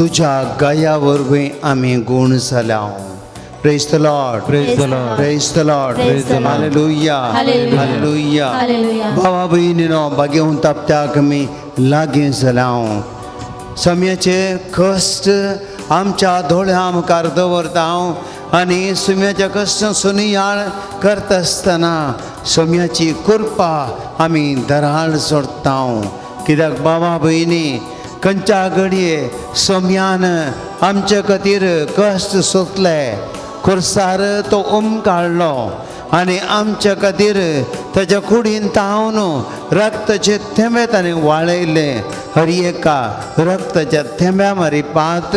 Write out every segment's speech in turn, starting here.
तुज्या गाया वरवीं आमी गूण जाल्या. Praise the Lord. Praise the Lord. Praise the Lord. Praise the Lord. Hallelujah. Hallelujah. Hallelujah. Hallelujah. भावा भयणीनो, भाग्यवंत तापत्याक आमी लागीं जाल्या. सम्याचे कश्ट आमच्या दोळ्या मुखार दवरता हांव आनी सुम्याच्या कश्ट सुनियाळ करता आसतना सोम्याची कृपा आमी दराळ सोडता. कित्याक बाबा भयणी, खंयच्या घडये सोम्यान आमचे खातीर कश्ट सोंसले, खुर्सार तो उम काडलो आनी आमच्या खातीर ताच्या कुडीन तावन रक्ताचे थेंबे ताणें वाळयले. हर एका रक्ताच्या थेंब्या मारी पात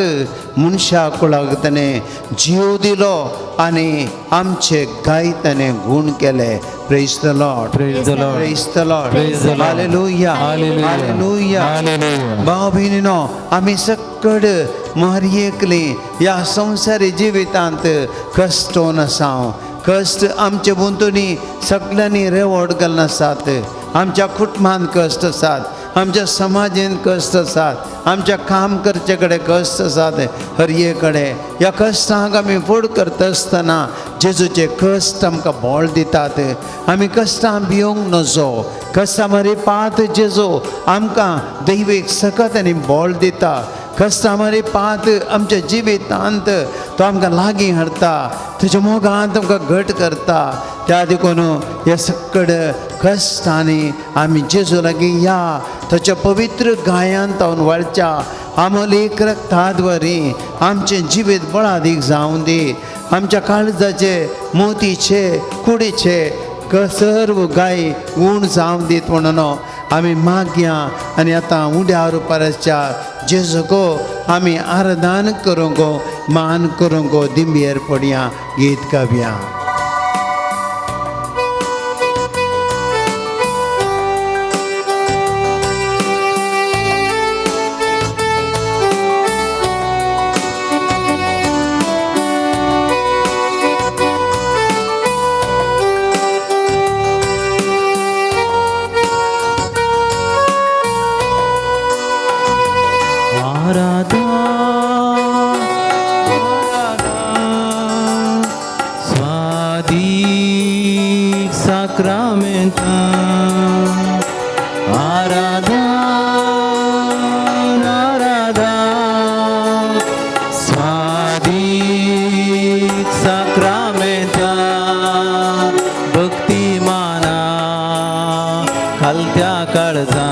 मनशा कुळाक ताणें जीव दिलो आनी आमचे गाय ताणें गूण केले. Praise the Lord. Praise the Lord. Praise the Lord. Praise the Lord. Hallelujah. Hallelujah. Hallelujah. Hallelujah. भाव भयणीनो, आमी सकड मरयेकली ह्या संवसारी जिवितांत कश्टोन आसा. कश्ट आमचे भोंवतणी सगल्यांनी रेवड घालून आसात. आमच्या कुटुंबांत कश्ट आसात, आमच्या समाजेंत कश्ट आसात, आमच्या काम करचे कडेन कश्ट आसात. हर एक कडेन ह्या कश्टांक आमी फुड करता आसतना जेजूचे कश्ट आमकां बळ दितात. आमी कश्टां भिवंक नजो. कश्टां मरे पात जेजू आमकां दैवीक सकत आनी बळ दिता. कश्टां मरे पात आमच्या जिवितांत तो आमकां लागीं हाडटा, तुज्या मोगांत आमकां घट करता. त्या देखून ह्या सकड कश्टांनी आमी जेजू लागीं या, ताच्या पवित्र गायांत तावन वळच्या आमोलीक रक्ताद्वारी आमचें जिवीत बळादीक जावं दी. आमच्या काळजाचे, मोतीचे, कुडीचे सर्व गाय गूण जावं दीत म्हणून आमी मागया. आनी आतां उड्या रुपाराच्या जेजूको आमी आराधन करूंक, मान करूंक दिंबेर पडया, गीत गावया. आराधना, स्वादीक साक्रामेंता. आराधना, आराधना, स्वादीक साक्रामेंता. भक्ती माना खालत्या काळजा,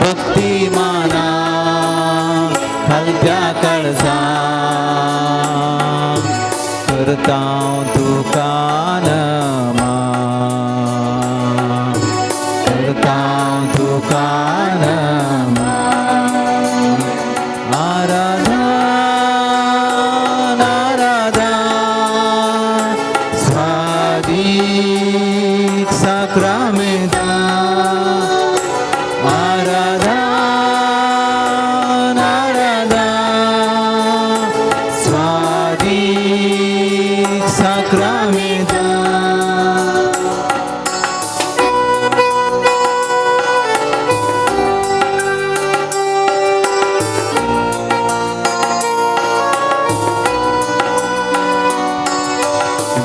भक्ती माना खालत्या काळजा. करता तुका नमा, करता तुका नमा. आराधना, आराधना, स्वादीक साक्रामेंता. आराधना, आराधना, स्वादीक साक्रामेंता.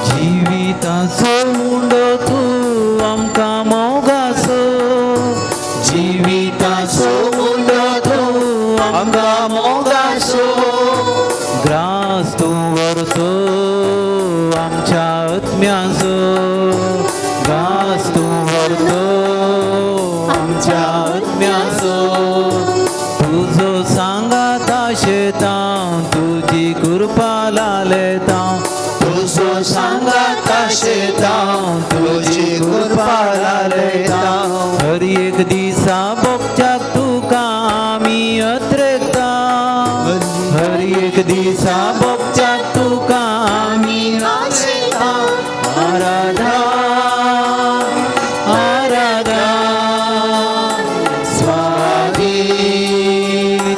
जिविताचो उंडो तूं आमकां मोगाचो, जिविताचो उंडो तूं आमकां मोगाचो. ग्रास तूं व्हरतो आमच्या आत्म्याचो, ग्रास तूं व्हरतो आमच्या आत्म्याचो. तुजो सांगाता शेतां, तुजी कृपा लालेतां, तुजो सांगाता शेतां, तुजी कृपा लालेतां. हर एक दिसा भोगच्याक तुका आमी अत्रेकता, हर एक दिसा भोगच्याक तुका आमी आशेता. आराधना, आराधना, स्वादीक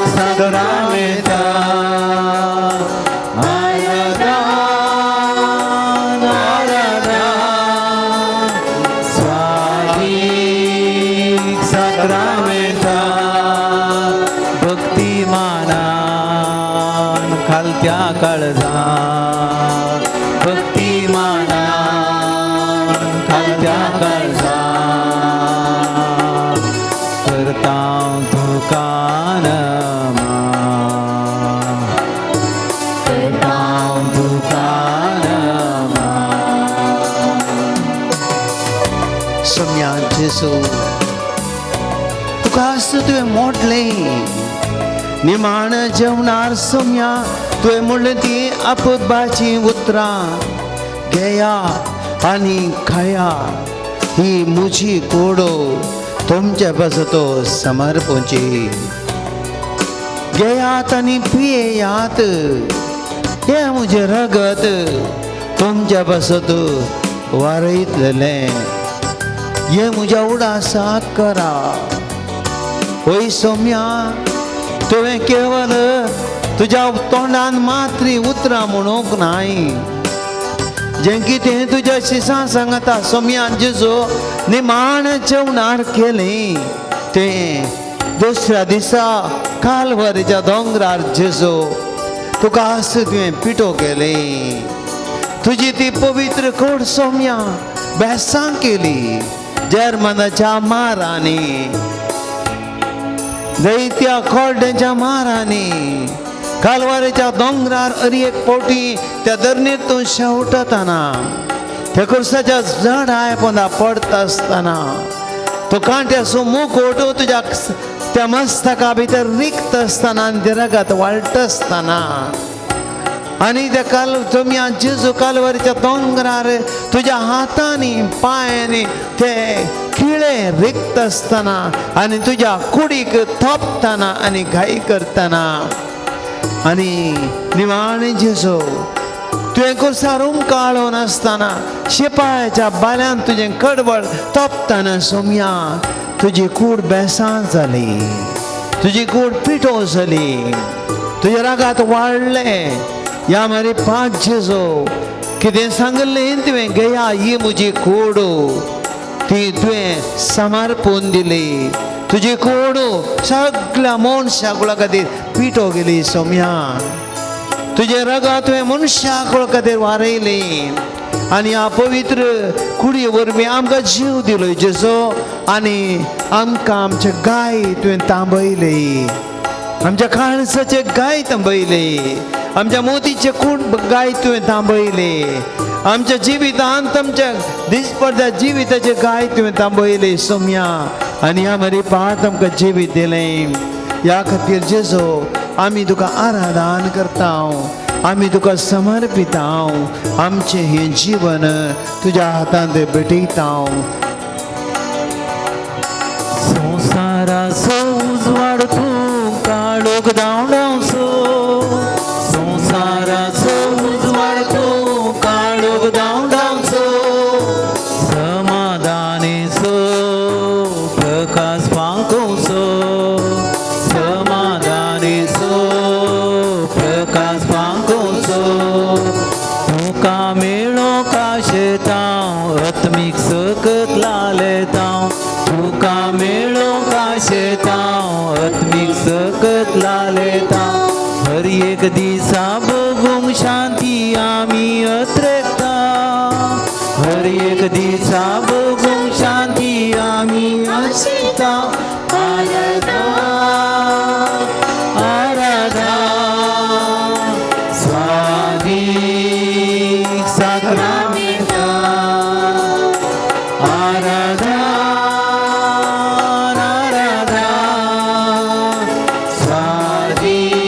साक्रामेंता. आराधना, आराधना, स्वादीक खालत्या काळजा भक्तिमानान खालत्या काळजा करता तुका नमन करता तुका नमन. सोम्या जेजू, तुका आसता तुवें मोडलें निमाण जेवणार. सोम्या, तुवें म्हणलें ती आपुतबाची उतरां, घेया आनी खाया, ही म्हजी कोडो तुमचे पासत समर्पूची. घेयात आनी पियेयात, हें म्हजें रगत तुमच्या पासत वारयतलें, हें म्हज्या उडासाक करा. वय सोम्या, तुवें केवल तुज्या तोंडान मात्री उतरां म्हणूंक नाय, जें कितें तुज्या शिसां सांगता. सोम्यान जेजू निमाण जेवणार केलें तें दुसऱ्या दिसा कालवरीच्या दोंगरार जेजू तुका आस तुवें पिठो केलें. तुजी ती पवित्र कोड सोम्या बेसां केली जर्मनाच्या मारांनी, जैत्या कोरड्यांच्या मारांनी. कालवारेच्या दोंगरार अरी एक फावटी त्या धरणीर तूं शेवटतना, त्या खुर्साच्या झाडाय पोंदा पडता आसतना, तो कांट्याचो मुकोट तुज्या त्या मस्तका भितर रिक्त आसतना आनी ते रगत वाळटा आसतना, आनी त्या काल तुमी जेजू कालवारीच्या दोंगरार तुज्या हातांनी पांयांनी ते खिळे रिक्त आसतना आनी तुज्या कुडीक थोपतना आनी घाई करतना, आनी निमाणें जेजू तुवें खुर्सार उमकाळून आसतना शिपायाच्या बाल्यान तुजें कडवळ तोपतना सोम्या तुजी कूड बेसां जाली, तुजी कूड पिठो जाली, तुजें रागात वाडलें. ह्या मरे पांच जेजू कितें सांगलें तुवें, घेया ही म्हजी कूड, ती तुवें समर्पून दिली. तुजी कूड सगळ्या मनशा कुळा खातीर पिठो गेली सोम्या. तुजें रगत तुवें मनशा कुळा खातीर वारयली आनी ह्या पवित्र कुडी वरवीं आमकां जीव दिलो जेजू, आनी आमकां आमचे गाय तुवें तांबयली, आमच्या काळजाचे गाय तांबयले, आमच्या मोतीचे कूड गाय तुवें तांबयले, आमच्या जिवितांत आमच्या दिसपडत्या जिविताचे गाय तुवें तांबयले सोम्या. आनी ह्या मरे पांच आमकां जिवीत दिलें. ह्या खातीर जेजू आमी तुका आराधन करता, आमी तुका समर्पिता, आमचें हें जीवन तुज्या हातांत भेटयता. संवसाराचो उजवाड तूं काळोख धांवडावचो, संवसाराचो उजवाड तूं काळोख धांवडावचो, समाधानेचो प्रकाश फांकोवचो, समाधानेचो प्रकाश फांकोवचो. तुका मेळोंक आशेतां आत्मीक सकत लालेतां, तुका मेळोंक आशेतां आत्मीक सकत लालेतां. हर एक दिसा भोगूंक शांती आमी अत्रेकता, हर एक दिसा भोगूंक शांती आमी आशेता. आराधा आराधा स्वादीक साक्रामेंता, आराधा आराधा स्वादीक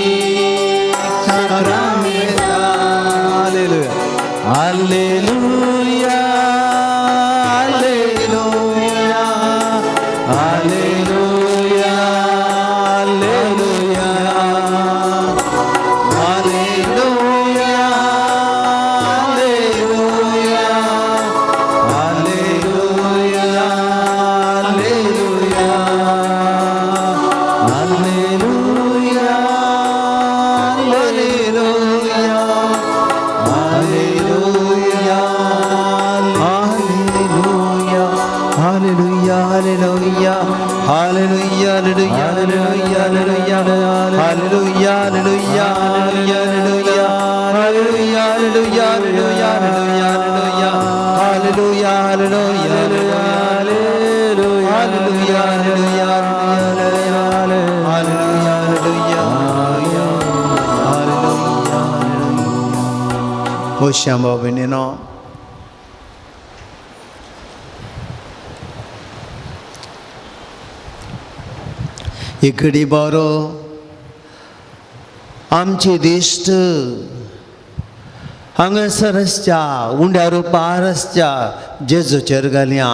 साक्रामेंता. हालेलुया, हालेलुया, हालेलुया, Hallelujah, hallelujah, hallelujah, hallelujah, hallelujah. होश्या भाव भयणीनो, इकडी बरो आमची दिश्ट हांगासर आसच्या उंड्या रुपार आसच्या जेजूचेर घालया.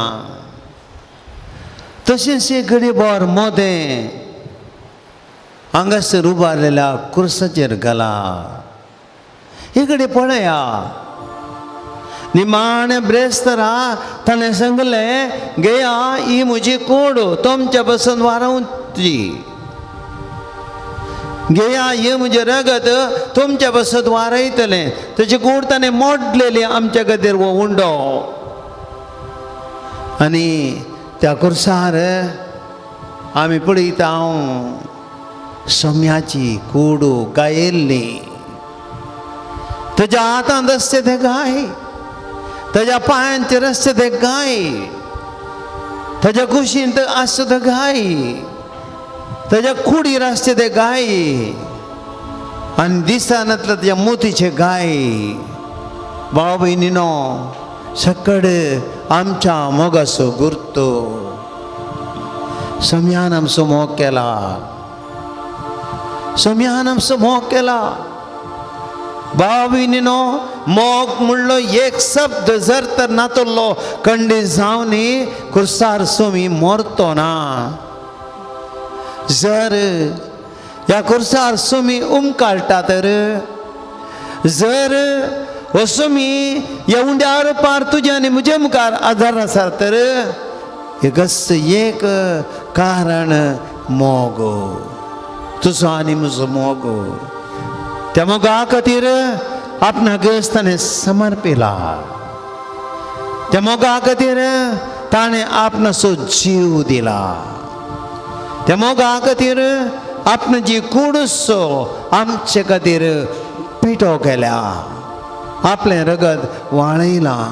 तशेंच एक घडी बोर मोदें हांगासर उबारलेल्या कुर्साचेर घाला. इकडे पळया, निमाणे ब्रेस्तरा ताणें सांगलें, घेया ही म्हजी कोड तुमच्या पसून वारोवची, घेया हे म्हजें रगत तुमच्या पासत वारयतलें. तेची कूड ताणें मोडलेली आमच्या खातीर हो उंडो. आनी त्या कुर्सार आमी पळयता हांव सोम्याची कूड गायिल्ली. तेज्या हातांत आसचे ते गाय, तेज्या पांयांचेर आसचे ते गाय, तेज्या कुशींत आसचे ते गाय, तेज्या कुडीर आसचे ते गाय, आनी दिसनातले तेज्या मोतीचे गाय. भाव भयणीनो, सकड आमच्या मोगाचो गुर्तो. सम्यान आमचो मोग केला, सम्यान आमचो मोग केला. भाव भयणीनो, मोग म्हणलो एक शब्द जर तर नातलो कंडी जावनी कुर्सार सोमी मरतो ना. जर ह्या कुर्सार सोमी उमकाळटा तर, जर हो सोमी ह्या उंड्या रुपार तुज्या आनी म्हज्या मुखार आदार आसा तर एकच एक कारण मोग, तुजो आनी म्हजो मोग. त्या मोगा खातीर आपणाकच ताणें समर्पिला, त्या मोगा खातीर ताणें आपणाचो जीव दिला, त्या मोगा खातीर आपणाची कूडसो आमचे खातीर पिठो केल्या, आपलें रगत वाळयलां.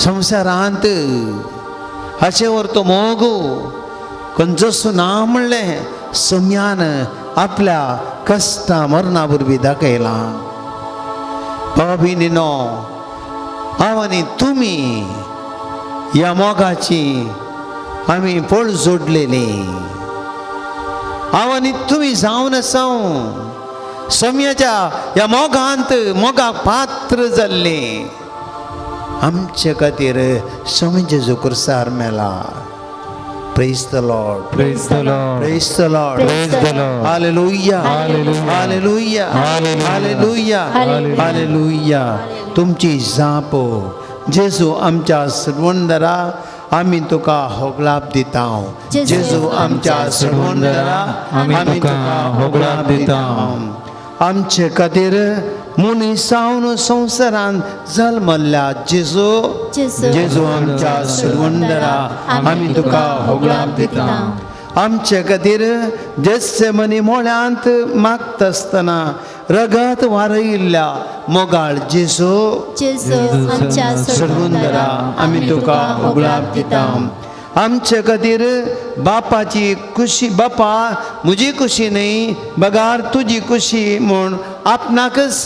संवसारांत हाचे वर तो मोग खंयचोच ना म्हणलें सम्यान आपल्या कश्टा मरणा वरवीं दाखयलां. भाव भयणीनो, हांव आनी तुमी ह्या मोगाची आमी पळ जोडलेली. हांव आनी तुमी जावन आसा सम्याच्या ह्या मोगांत मोगाक पात्र जाल्लीं. आमचे खातीर स्वामी जेजू कुर्सार मेला. Praise the Lord. Praise the Lord. Praise the Lord. Praise the Lord. Hallelujah. Hallelujah. Hallelujah. Hallelujah. Hallelujah. Hallelujah. तुमची जाप जेजू आमच्या सर्वंदरा आमी तुका होगलाप दिता. जेजू आमच्या सर्वंदरा आमी तुका होगलाप दिता. आमचे खातीर मनीस जावन संवसारांत जल्मल्ल्या जेजू, जेजू आमच्या सर्वंदरा आमी तुका होगलाप दिता. आमचे खातीर जेत्सेमनी मोळ्यांत मागता आसतना रगत वारयिल्ल्या मोगाळ जेजू, आमच्या सर्वंदरा आमी तुका होगलाप दिता. आमचे खातीर बापाची खुशी, बापा म्हजी खुशी न्हय बगार तुजी खुशी म्हूण आपणाकच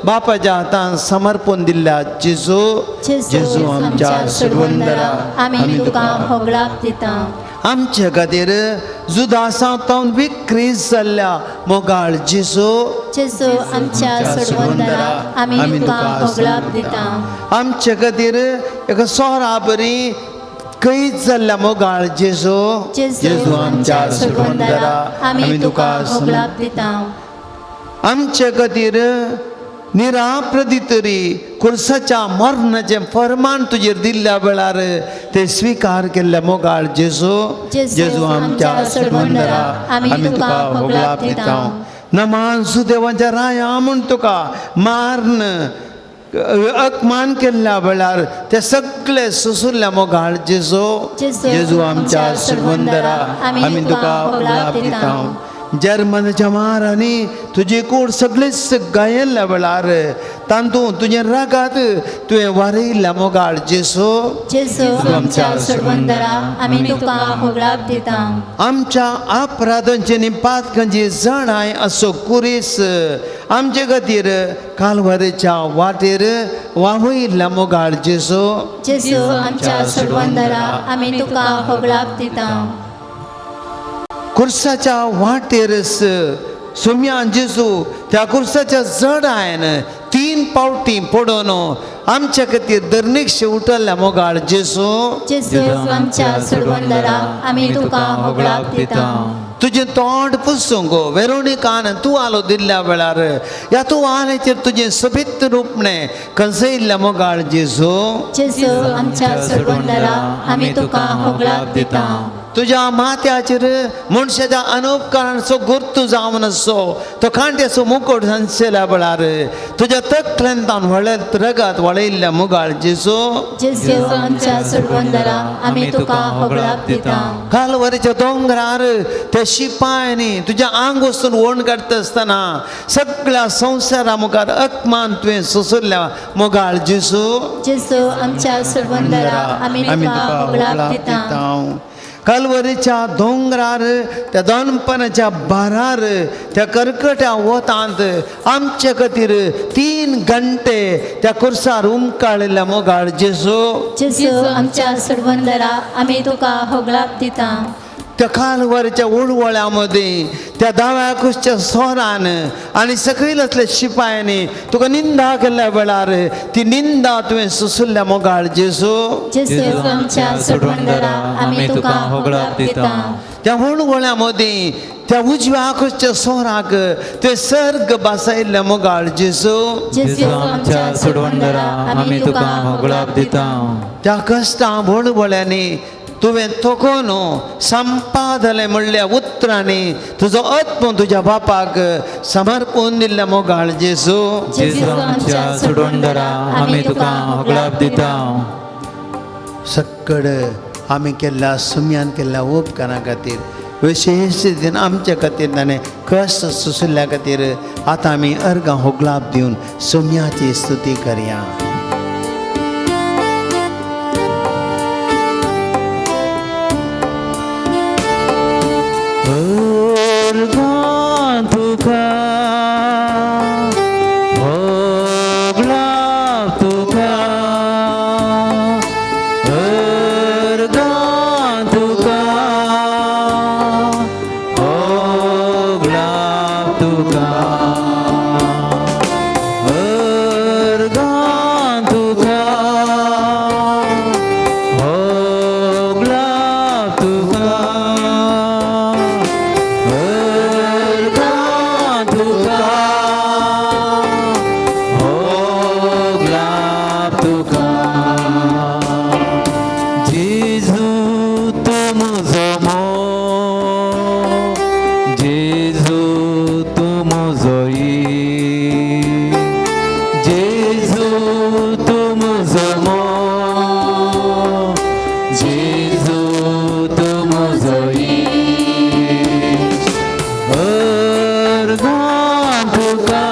बापाच्या हातान समर्पण दिल्ल्या जेजू, जेजू आमच्या सर्वंदरा आमी तुका होगलाप दिता. आमचे खातीर जुदासांत विक्री जाल्ल्या मोगाळ जेजू, जेजू आमच्या सर्वंदरा आमी तुका होगलाप दिता. आमचे खातीर एका सोरा बरी कैद जाल्ल्या मोगाळ जेजू, जेजू आमच्या सर्वंदरा आमी तुका होगलाप दिता. आमचे खातीर निराप्रदी तरी कुर्साच्या मरणाचें फरमान तुजेर दिल्ल्या वेळार ते स्विकार केल्ल्या मोगाळ जेजू, जेजू आमच्या सर्वंदरा आमी तुका होगलाप दिता. नमान सुदेवाच्या राया म्हूण तुका माਰਨ अपमान केल्ल्या वेळार ते सगळे सुसुरल्या मोगाळ जेजू, जेजू आमच्या सर्वंदरा आमी तुका होगलाप दिता. जर्मनाच्या मारांनी तुजी कूड सगळीच गायल्ल्या वेळार तातूंत तुजें रागात तुवें वारयल्ल्या मोगाळ जेसू. जेजू आमच्या सोडवणदारा आमी तुका होगळाप दिता. आमच्या अपराधांची आनी पातकांची जाणाय असो कुरीस आमचे खातीर कालवारीच्या वाटेर वावयल्ल्या मोगाळ जेसू. जेजू आमच्या सोडवणदारा आमी तुका होगळाप दिता. कुर्साच्या वाटेरच सुम्यान जेजू त्या कुर्साच्या जडायन 3 पावटी पडून आमच्या खातीर दर्निक उठल्ल्या मोगाळ जेसू. जेजू आमच्या सोडवणदारा आमी तुका होगळाप दिता. तुजें तोंड पुसूंक वेरोनिकान तूं आलो दिल्ल्या वेळार ह्या तूं आल्याचेर तुजें सोबीत रूपणें कंसयल्ल्या मोगाळ जेजू. जेजू आमच्या सोडवणदारा आमी तुका होगळाप दिता. तुज्या माथ्याचेर मनशाच्या अनुपकारांचो गुर्तू जावन आसो तो कांट्याचो मुकोट सांचेल्या वेळार तुज्या तकलेंतान व्हडले रगात वळयल्ल्या मोगाळ जेजू. जेजू आमच्या सोडवणदारा आमी तुका होगळाप दिता. कालवरीच्या दोंगरार त्या शिपायांनी तुज्या आंग वचून ओण काडटा आसतना सगळ्या संवसारा मुखार अपमान तुवें सोंसल्या मोगाळ जेजू. जेजू आमच्या सोडवणदारा आमी तुका होगळाप दिता. कालवरीच्या दोंगरार त्या दोनपणाच्या बारार त्या करकट्या वतांत आमचे खातीर 3 घंटे त्या कुर्सार उमकाळिल्ल्या मोगाळ जेजू. जेजू आमच्या सोडवणदारा आमी तुका होगळाप दिता. त्या कालवरीच्या उळवळ्या मदीं त्या दाव्या कुसच्या सोरान आनी सकयल आसल्या शिपायांनी तुका निंदा केल्ल्या वेळार ती निंदा तुवें सोंसल्या मोगाळ जेजू. जेजू आमच्या सोडवणदारा आमी तुका होगळाप दिता. त्या उळवळ्या मदीं त्या उजव्या कुसच्या सोराक तुवें सर्ग बसयल्ल्या मोगाळ जेजू. जेजू आमच्या सोडवणदारा आमी तुका होगळाप दिता. त्या कश्टां वळवळ्यांनी तुवें थकोन संपादलें म्हणल्या उतरांनी तुजो आत्मो तुज्या बापाक समर्पून दिल्ल्या मोगाळ जेजू. जेजू आमच्या सोडवणदारा आमी तुका होगळाप दिता. सक्कड आमी केल्ल्या सुम्यान केल्ल्या उपकारां खातीर विशेश रितीन आमच्या खातीर ताणें कश्ट सोंशिल्ल्या खातीर आतां आमी अर्गां होगळाप दिवन सुम्याची स्तुती करया. अर्गां तुका होगळाप तुका अर्गां तुका होगळाप तुका अर्गां तुका होगळाप तुका अर्गां तुका होगळाप तुका. जेजू तूं म्हजो मोग जेजू तूं म्हजो इश्ट जेजू तूं म्हजो मोग जेजू तूं म्हजो इश्ट अर्गां तुका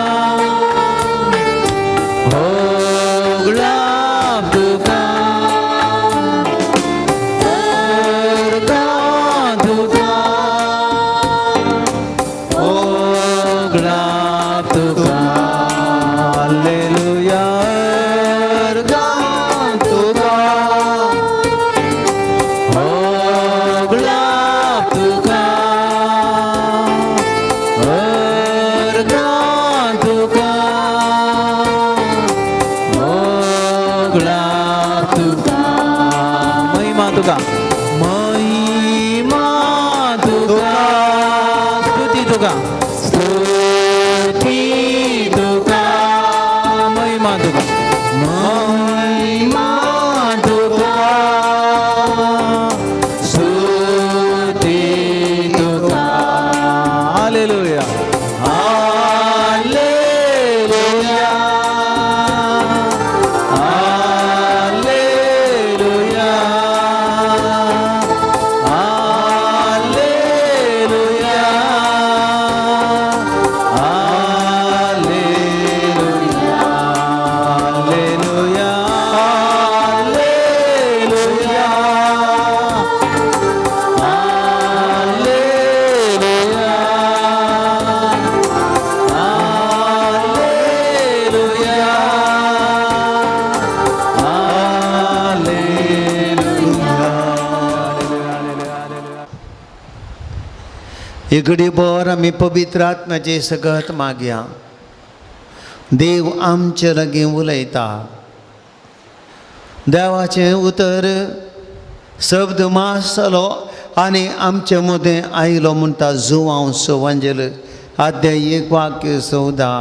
होगळाप तुका अर्गां तुका होगळाप तुका. हालेलुया. अर्गां तुका होगळाप तुका अर्गां तुका होगळाप तुका. महिमा तुका महिमा तुका स्तुती तुका स्तुती तुका महिमा तुका महिमा तुका स्तुती तुका. हालेलुया. हालेलुया. हालेलुया. हालेलुया. इगडी भर आमी पवित्र आत्म्याचे सगत मागया. देव आमचे लागीं उलयता. देवाचें उतर शब्द मास जालो आनी आमचे मदें आयलो म्हणटा जुवांव सवांजेल अध्याय 1 वाक्य 14.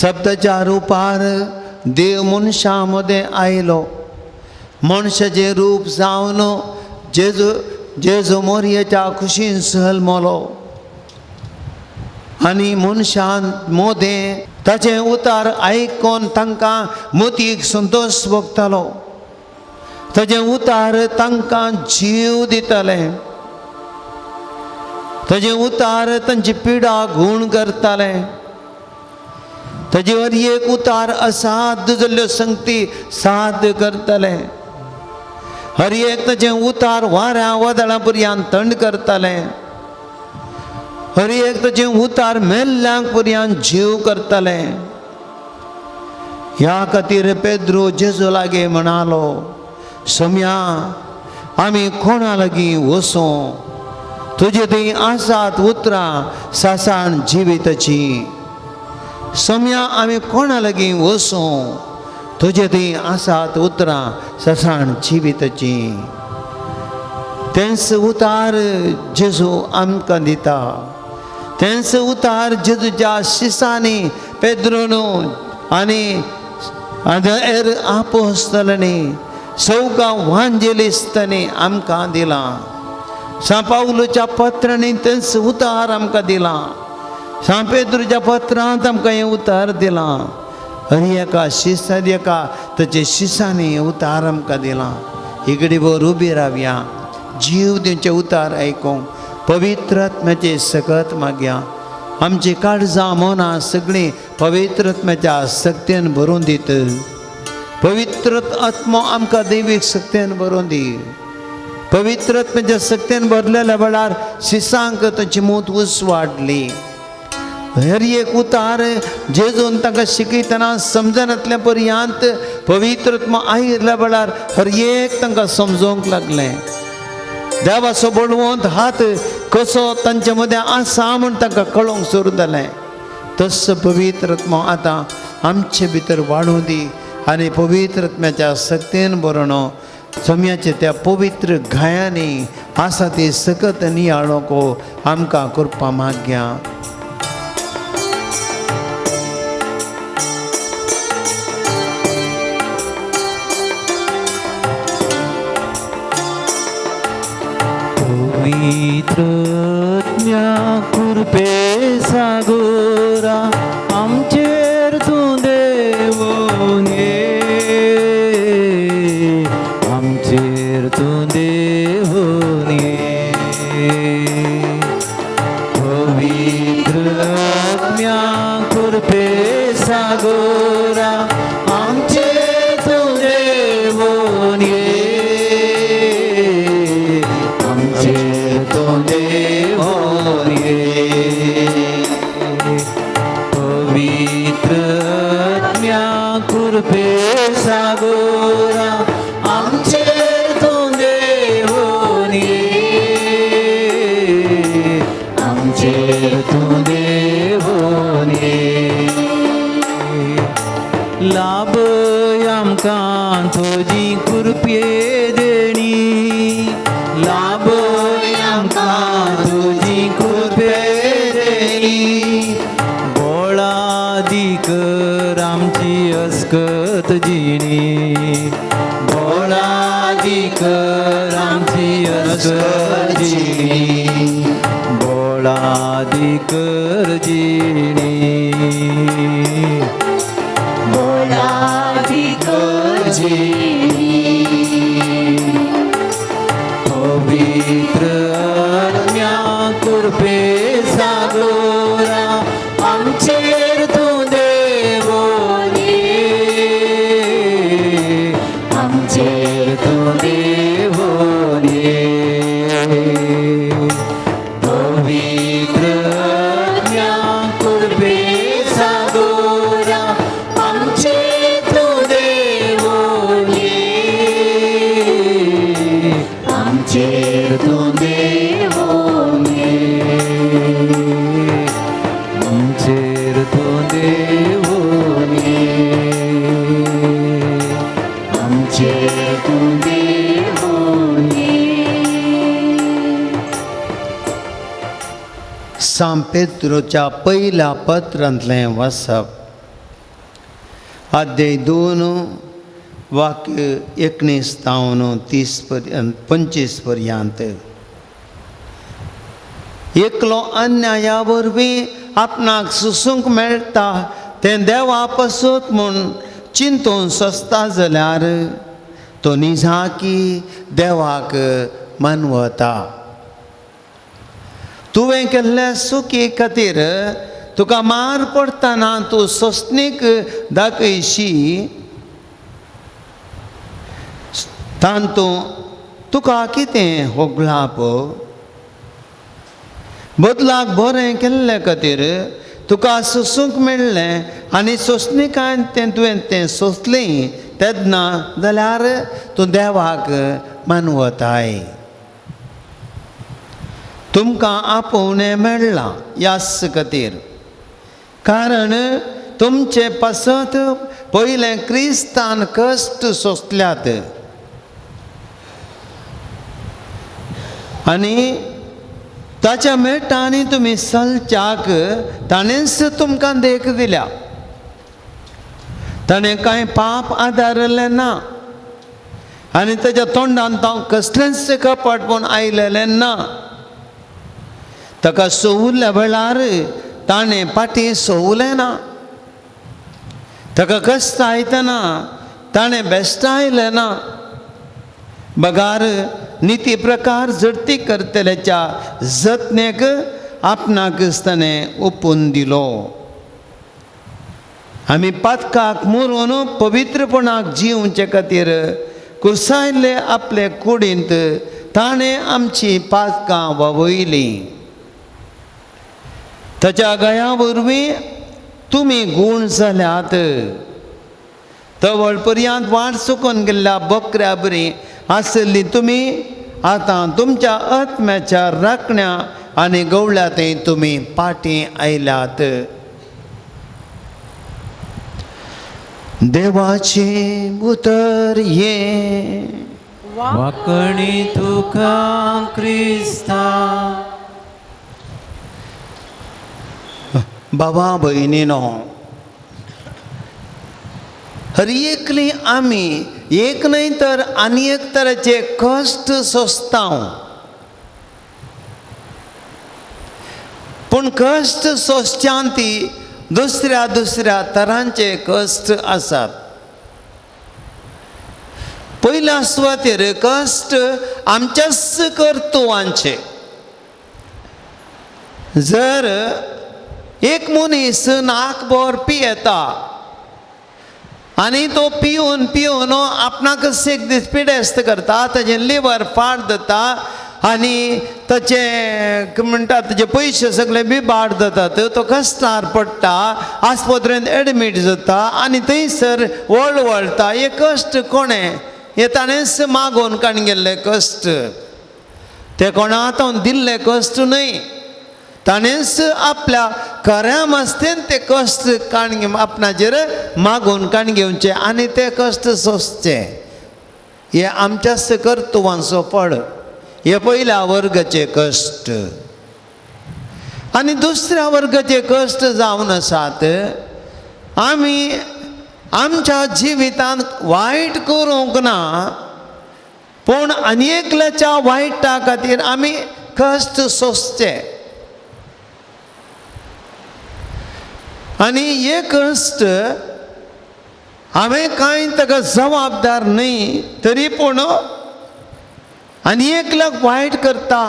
शब्दाच्या रुपार देव मनशां मदें आयलो. मनशाचें रूप जावन जेजू जेजू मोरयेच्या खुशीन जल्मलो आनी मनशान मोदें ताचें उतार आयकोन तांकां मोतीक संतोश भोगतालो. ताचें उतार तांकां जीव दितालें. ताचें उतार तांची पिडा गूण करतालें. ताजे वर एक उतार असाध्य जाल्ल्यो संगती साध्य करतालें. हर एक ताचें उतार वाऱ्या वादळां पर्यान थंड करतालें. हर एक ताचें उतार मेल्ल्यांक पर्यान जीव करतालें. ह्या खातीर पेद्रो जेजू लागीं म्हणालो, सम्या आमी कोणा लागीं वचूं? तुजे थंय आसात उतरां सासाण जिविताची. सम्या आमी कोणा लागीं वचूं? तुजे थंय आसात उतरां ससाण जिविताची. तेंच उतार जेजू आमकां दिता. तेंच उतार जेजूच्या शिसांनी पेद्रोनू आनी हेर आपोस्तलांनी सौगां वांजेलिस्तांनी आमकां दिलां. सांत पावलूच्या पत्रांनी तेंच उतार आमकां दिलां. सांत पेद्रूच्या पत्रांत आमकां हें उतार दिलां. हर एका शिसांत एका ताचे शिसांनी हें उतार आमकां दिलां. इगडी भर उबी रावया, जीव दिवचे उतार आयकूंक पवित्र आत्म्याचे सकत मागया. आमची काळजां मनां सगळीं पवित्र आत्म्याच्या शक्तेन भरून दित. पवित्र आत्मो आमकां दैवीक शक्तेन भरून दी. पवित्र आत्म्याच्या शक्तेन भरलेल्या वेळार शिसांक तांची मूत उसवाडली. हर एक उतार जेजून तांकां शिकयतना समजनातल्या पर्यांत पवित्र आत्मो आयिल्ल्या वेळार हर एक तांकां समजोवंक लागलें. देवाचो बळवंत हात कसो तांचे मदें आसा म्हूण तांकां कळोवंक सुरू जालें. तस पवित्र आत्मो आतां आमचे भितर वाडूं दी आनी पवित्र आत्म्याच्या शक्तेन भरणो सम्याचे त्या पवित्र घायांनी आसा ती सकत नियाळोंक आमकां कृपा मागया. पवित्र आत्म्या कृपे सागोरा आमचेर तूं देवून ये, आमचेर तूं देवून ये. पवित्र आत्म्या कृपे सागोरा आमचेर तूं देवून ये, आमचेर तूं देवून ये. पवित्र आत्म्या कृपे सागोरा आमचेर तूं देवून ये, आमचेर तूं देवून ये. लाभय आमकां तुजी कृपे देणी, लाभय आमकां तुजी कृपे देणी. बोळादीकर आमची अस्कत जिणी, बोळादीकर आमची अस्कत जिणी, बोळादीकर जिणी, बोळादीकर जिणी. पवित्र आत्म्या कृपे सागोरा आमचेर तूं देवून ये, आमचेर तूं देवून ये. पवित्र आत्म्या कृपे सागोरा आमचेर तूं देवून ये, आमचेर तूं देवून तूं देवून. सांत पेत्रोच्या पयल्या पत्रांतलें वाचप, अध्याय 2 वाक्य 19 तावन 30 पर्यंत 25 पर्यंत. एकलो अन्याया वरवीं आपणाक सोसूंक मेळटा तें देवा पासत म्हूण चिंतून सोंसता जाल्यार तो निजाकी देवाक मानवता. तुवें केल्ले चुकी खातीर तुका मार पडटना तूं सोंसणीक दाखयशी, तातूंत तुका कितें होगळाप? बदलाक बरें केल्ले खातीर तुका सोसूंक मेळ्ळें आनी सोंसणीकायन तें तुवें तें सोंसलें तेन्ना जाल्यार तूं देवाक मानवताय. तुमकां आपोवणें मेळ्ळां ह्याच खातीर, कारण तुमचे पासत पयलें क्रिस्तान कश्ट सोंसल्यात आनी ताच्या मेटांनी तुमी चलच्याक ताणेंच तुमकां देख दिल्या. ताणें कांय पाप आदारलें ना आनी ताच्या तोंडान तांव कसलेंच कपट म्हूण आयलेलें ना. ताका सोवुल्ल्या वेळार ताणें फाटीं सोवलें ना, ताका कश्ट आयतना ताणें बेश्टायलें ना, बगार निती प्रकार झडती करतल्याच्या जतनेक आपणाक ताणें ओपून दिलो. आमी पातकाक मरून पवित्रपणाक जिवचे खातीर कुर्सायल्ले आपले कुडींत ताणें आमची पातकां वावयलीं. ताच्या गया वरवीं तुमी गूण जाल्यात. तवळ पर्यंत वाट चुकून गेल्ल्या बकऱ्या बरी आसली तुमी आतां तुमच्या आत्म्याच्या राखण्या आनी गवळ्या थंय तुमी पाटी आयल्यात. देवाचें उतर हें. वाकणी तुका क्रिस्ता. बाबा भयणीनो, हर एकली आमी एक न्हय तर आनी एक तरेचे कश्ट सोंसता, पूण कश्ट सोंसच्यान ती दुसऱ्या दुसऱ्या तरांचे कश्ट आसात. पयल्या सुवातेर कश्ट आमच्याच कर्तुवांचे. जर एक मनीस नाकभर पियेता आनी तो पिवन पिवन आपणाकच एक दीस पिडेस्त करता, ताजें लिवर फाट जाता आनी ताचें म्हणटा ताजे पयशे सगळे बिबाड जातात, तो कश्टार पडटा, आस्पत्रेंत एडमीट जाता आनी थंयसर वळवळटा. हे कश्ट कोणें? हे ताणेंच मागोवन काडून गेल्ले कश्ट, ते कोणा आतां दिल्ले कश्ट न्हय. ताणेंच आपल्या खऱ्या मस्तेन ते कश्ट काण आपणाचेर मागोवन काण घेवचे आनी ते कश्ट सोंसचे. हे आमच्याच कर्तुवांचो फळ. हे पयल्या वर्गाचे कश्ट. आनी दुसऱ्या वर्गाचे कश्ट जावन आसात आमी आमच्या जिवितांत वायट करूंक ना, पूण आनी एकल्याच्या वायटा खातीर आमी कश्ट सोंसचे. आनी हे कश्ट हांवें कांय ताका जबाबदार न्हय, तरी पूण आनी एकल्याक वायट करता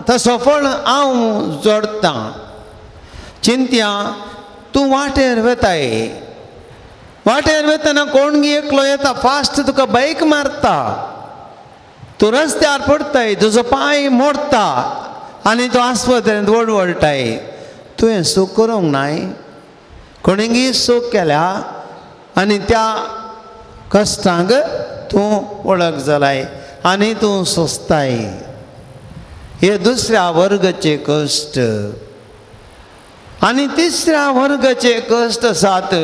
तसो फळ हांव जोडटां. चिंत्या तूं वाटेर वेताय, वाटेर वेतना कोण एकलो येता फास्ट तुका बायक मारता, तूं रस्त्यार पडटाय, तुजो पांय मोडटा आनी तूं आस्पत्रेंत वळवळटाय. तुवें चूक करूंक नाय, कोणेंगी चूक केल्या आनी त्या कश्टांक तूं वळख जालाय आनी तूं सोंसताय. हे दुसऱ्या वर्गाचे कश्ट. आनी तिसऱ्या वर्गाचे कश्ट आसात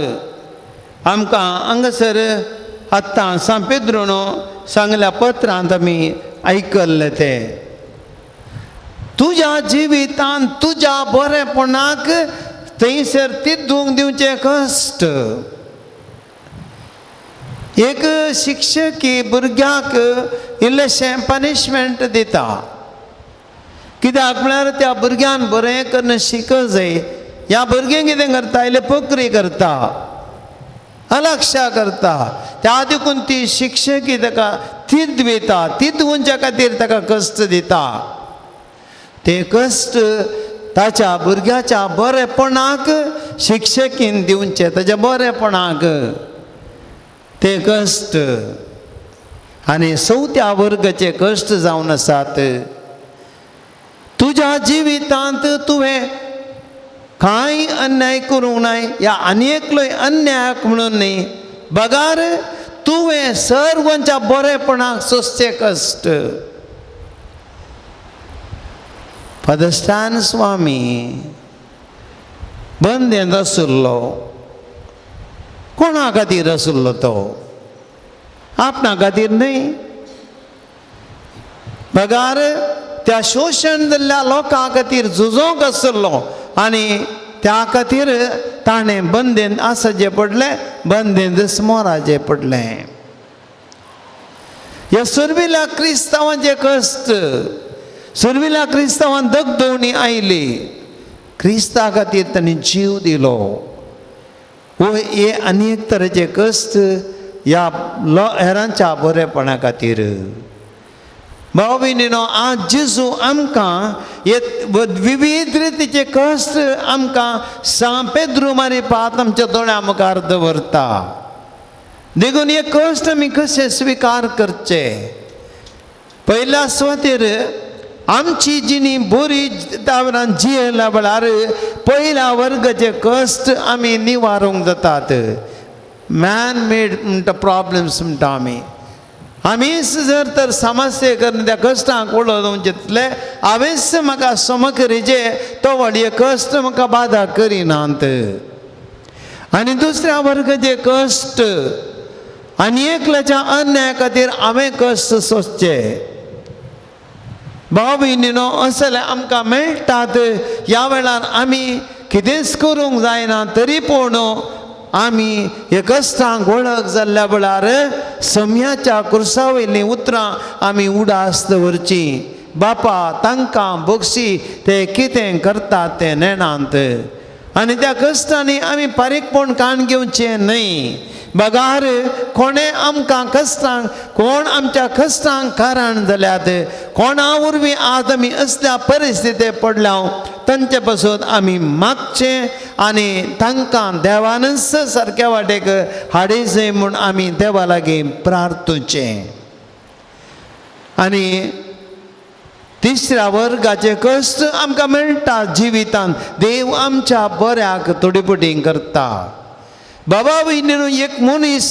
आमकां हांगासर आतां सांत पेद्रून सांगल्या पत्रांत आमी आयकल्लें तें. तुज्या जिवितांत तुज्या बरेपणाक थंयसर तिद्दूंक दिवचें कश्ट. एक शिक्षकी भुरग्याक इल्लेशें पनिशमेंट दिता, कित्याक म्हळ्यार त्या भुरग्यान बरें करून शिक जाय. ह्या भुरगें कितें करता, इल्लें पोकरी करता, अलक्षा करता, त्या देखून ती शिक्षकी ताका तीद दिता, तीद खातीर ताका कश्ट दिता. ते कश्ट ताच्या भुरग्याच्या बरेपणाक शिक्षकीन दिवचें, ताच्या बरेपणाक ते कश्ट. आनी चवथ्या वर्गाचे कश्ट जावन आसात. तुज्या जिवितांत तुवें कांय अन्याय करूंक नाय या आनी एकलोय अन्यायाक म्हणून न्ही, बगार तुवें सर्वांच्या बरेपणाक सोंसचे कश्ट. पदस्थान स्वामी बंदेंत आशिल्लो, कोणा खातीर आशिल्लो तो? आपणा खातीर न्हय, बगार त्या शोशण जाल्ल्या लोकां खातीर झुजोंक आशिल्लो आनी त्या खातीर ताणें बंदेंत आसचें पडलें, बंदेंत स्मोराचें पडलें. ह्या सुर्विल्या क्रिस्तांवांचे कश्ट, सुर्विल्या क्रिस्तांवान दगदवणी आयली, क्रिस्ता खातीर तांणी जीव दिलो. वो हे अनेक तरेचे कश्ट ह्या हेरांच्या बरेपणा खातीर. भाव भयणीनो, आज जेजू आमकां हे विविध रितीचे कश्ट आमकां सांत पेद्रू मारिपात आमच्या दोळ्या मुखार दवरता. देखून हे कश्ट आमी कशे स्विकार करचे? पयल्या सुवातेर आमची जिणी बरी तावरान जियेल्या वेळार पयल्या वर्गाचे कश्ट आमी निवारूंक जातात. मॅन मेड म्हणटा प्रॉब्लम्स म्हणटा आमी, आमीच जर तर समस्या करून त्या कश्टांक वळोवन जितले हांवेंच म्हाका समकरीचे तो व्हडले कश्ट म्हाका बादा करिनात. आनी दुसऱ्या वर्गाचे कश्ट आनी एकल्याच्या अन्याया खातीर हांवें कश्ट सोंसचे. भाव भयणीनो, असले आमकां मेळटात. ह्या वेळार आमी कितेंच करूंक जायना तरी पूण आमी हे कश्टांक वळख जाल्ल्या वेळार सम्याच्या कुर्सा वयलीं उतरां आमी उडास दवरचीं. बापा तांकां बक्षी, ते कितें करतात तें नेणांत. आनी त्या कश्टांनी आमी बारीकपण काण घेवचें न्हय. बगार कोणें आमकां कश्टांक, कोण आमच्या कश्टांक कारण जाल्यात, कोणा वरवीं आज आमी असल्या परिस्थिती पडल्या तांचे पासून आमी मागचें आनी तांकां देवानच सारक्या वाटेक हाडयचें म्हूण आमी देवा लागीं प्रार्थुचें. आनी तिसऱ्या वर्गाचे कश्ट आमकां मेळटा जिवितांत. देव आमच्या बऱ्याक तोडीपुटी करता. बाबा भयणीनो, एक मनीस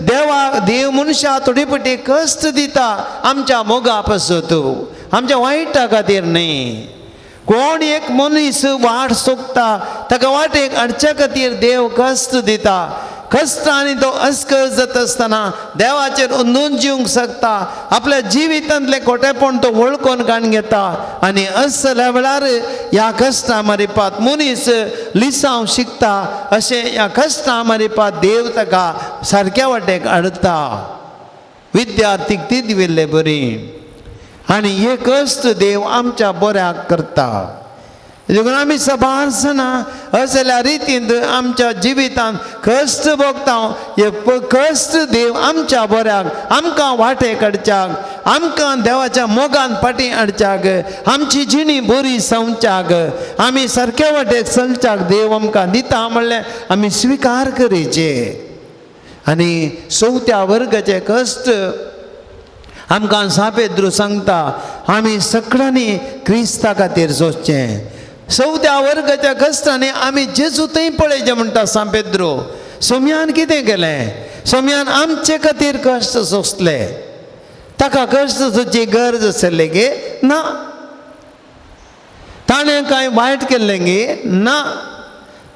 देवा देव मनशा तोडीपुटी कश्ट दिता आमच्या मोगा पासत, आमच्या वायटा खातीर न्हय. कोण एक मनीस वाट सोदता ताका वाटेक हाडच्या खातीर देव कश्ट दिता. कश्ट आनी तो अस्कस जाता आसतना देवाचेर अंदून जिवंक शकता. आपल्या जिवितांतलें खोटेपण तो वळखून काडून घेता आनी असल्या वेळार ह्या कश्टां मारिपात मनीस लिसांव शिकता. अशें ह्या कश्टां मारिपात देव ताका सारक्या वाटेक हाडटा. विद्यार्थीक ती दिल्ले बरी आनी हे कश्ट देव आमच्या बऱ्याक करता. देखून आमी सबार जाणां असल्या रितीन आमच्या जिवितांत कश्ट भोगता. हे कश्ट देव आमच्या बऱ्याक, आमकां वाटे काडच्याक, आमकां देवाच्या मोगान फाटीं हाडच्याक, आमची जिणी बरी जावच्याक, आमी सारक्या वाटेक चलच्याक देव आमकां दिता म्हणलें आमी स्विकार करीचे. आनी चवथ्या वर्गाचे कश्ट आमकां सांत पेद्रू सांगता आमी सगळ्यांनी क्रिस्ता खातीर सोदचें. चवथ्या वर्गाच्या कश्टांनी आमी जेजू थंय पळयचें म्हणटा सांत पेद्रू. सोम्यान कितें केलें? सोम्यान आमचे खातीर कश्ट सोंसले. ताका कश्ट सोंसची गरज आसली गे ना. ताणें कांय वायट केल्लें गे ना.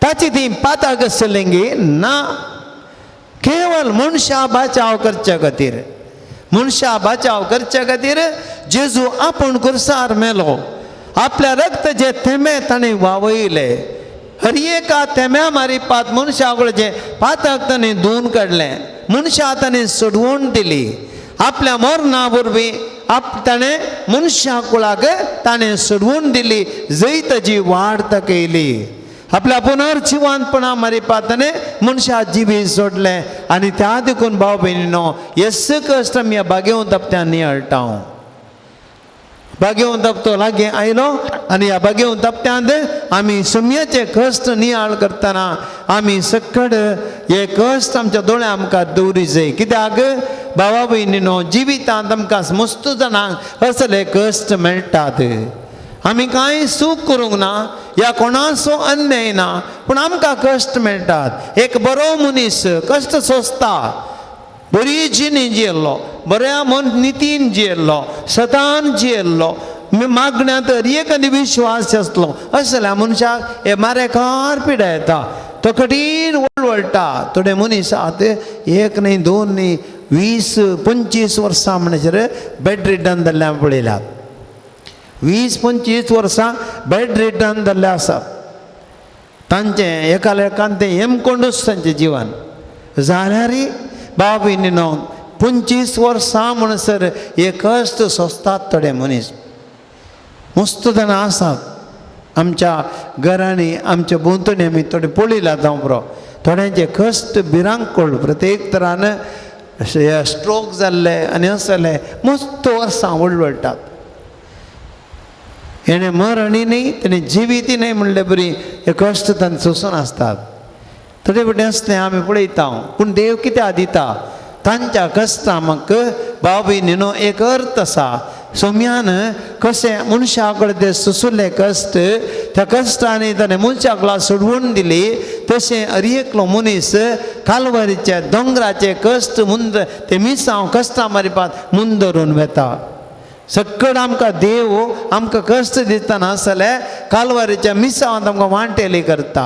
ताची ती पाताक आसलें गे ना. केवल मनशा बाचाव करच्या खातीर, मनशा बाचाव करच्या खातीर जेजू आपूण खुर्सार मेलो. आपल्या रक्ताचे थेंबे ताणें वावयले. हर एका थेंब्या मारिपात मनशा कडचें पातक ताणें धुवन काडलें, मनशा ताणें सोडवण दिली. आपल्या मरणा वरवीं ताणें मनशा कुळाक ताणें सोडवून दिली, जैताची वाड दाखयली. आपल्या पुनर्जिवानपणा मारिपात ताणें मनशा जिवीत सोडलें. आनी त्या देखून भाव भयणीनो, येस कश्ट आमी ह्या बागेवन तपत्यान नियाळटा. बागेवन तपतो लागीं आयलो आनी ह्या बागेवन तपत्यांत आमी सुमयाचे कश्ट नियाळ करतना आमी सकड हे कश्ट आमच्या दोळ्या मुखार दवरी जाय. कित्याक भावा भयणीनो, जिवितांत आमकां मस्त जाणांक असले कश्ट मेळटात. आमी कांय सूख करूंक ना या कोणाचो अन्याय ना, पूण आमकां कश्ट मेळटात. एक बरो मनीस कश्ट सोंसता, बरी जिणी जियेल्लो, बऱ्या मन नितीन जियेल्लो, सदान जियेल्लो, मागण्यांत एक आनी विश्वास आसलो, असल्या मनशाक हे मारेकार पिडा येता, तो कठीण वळवळटा. थोडे मनीस आहा ते एक न्ही दोन न्ही 20-25 वर्सां म्हणसर बेड रिडन जाल्ले आमी पळयल्यात. 20-25 वर्सां बेड रिडन जाल्ले आसात. तांचें एका लेखान तें हेमकोंडूच तांचें जिवन जाल्यारय भाव भयणीनो, 25 वर्सां म्हणसर हे कश्ट सोंसतात थोडे मनीस. मस्त जाणां आसात आमच्या घरांनी, आमच्या भोंवतणी आमी थोडे पळयल्यात हांव पुरो. थोड्यांचे कश्ट भिरांकूळ, प्रत्येक तरान स्ट्रोक जाल्ले आनी असले मस्त वर्सां वळवळटात. हेणें मरणी न्ही तेणें जिविती न्हय म्हणले बरी हे कश्ट तांचे सोंसून आसतात. थोडे फावटी आसलें आमी पळयता, पूण देव कित्याक दिता तांच्या कश्टांक भाव भयणीनो एक अर्थ आसा. सोम्यान कशें मनशा कडेन ते सोंसुल्ले कश्ट, त्या कश्टांनी ताणें मनशाक सोडवून दिली, तशें हर एकलो मनीस कालवारीचे दोंगराचे कश्ट मुंद ते मिसांव कश्टां मारिपात मुंदरून वेता. सकड आमकां देव आमकां कश्ट दितना आसले कालवारीच्या मिसांवांत आमकां वांटेली करता.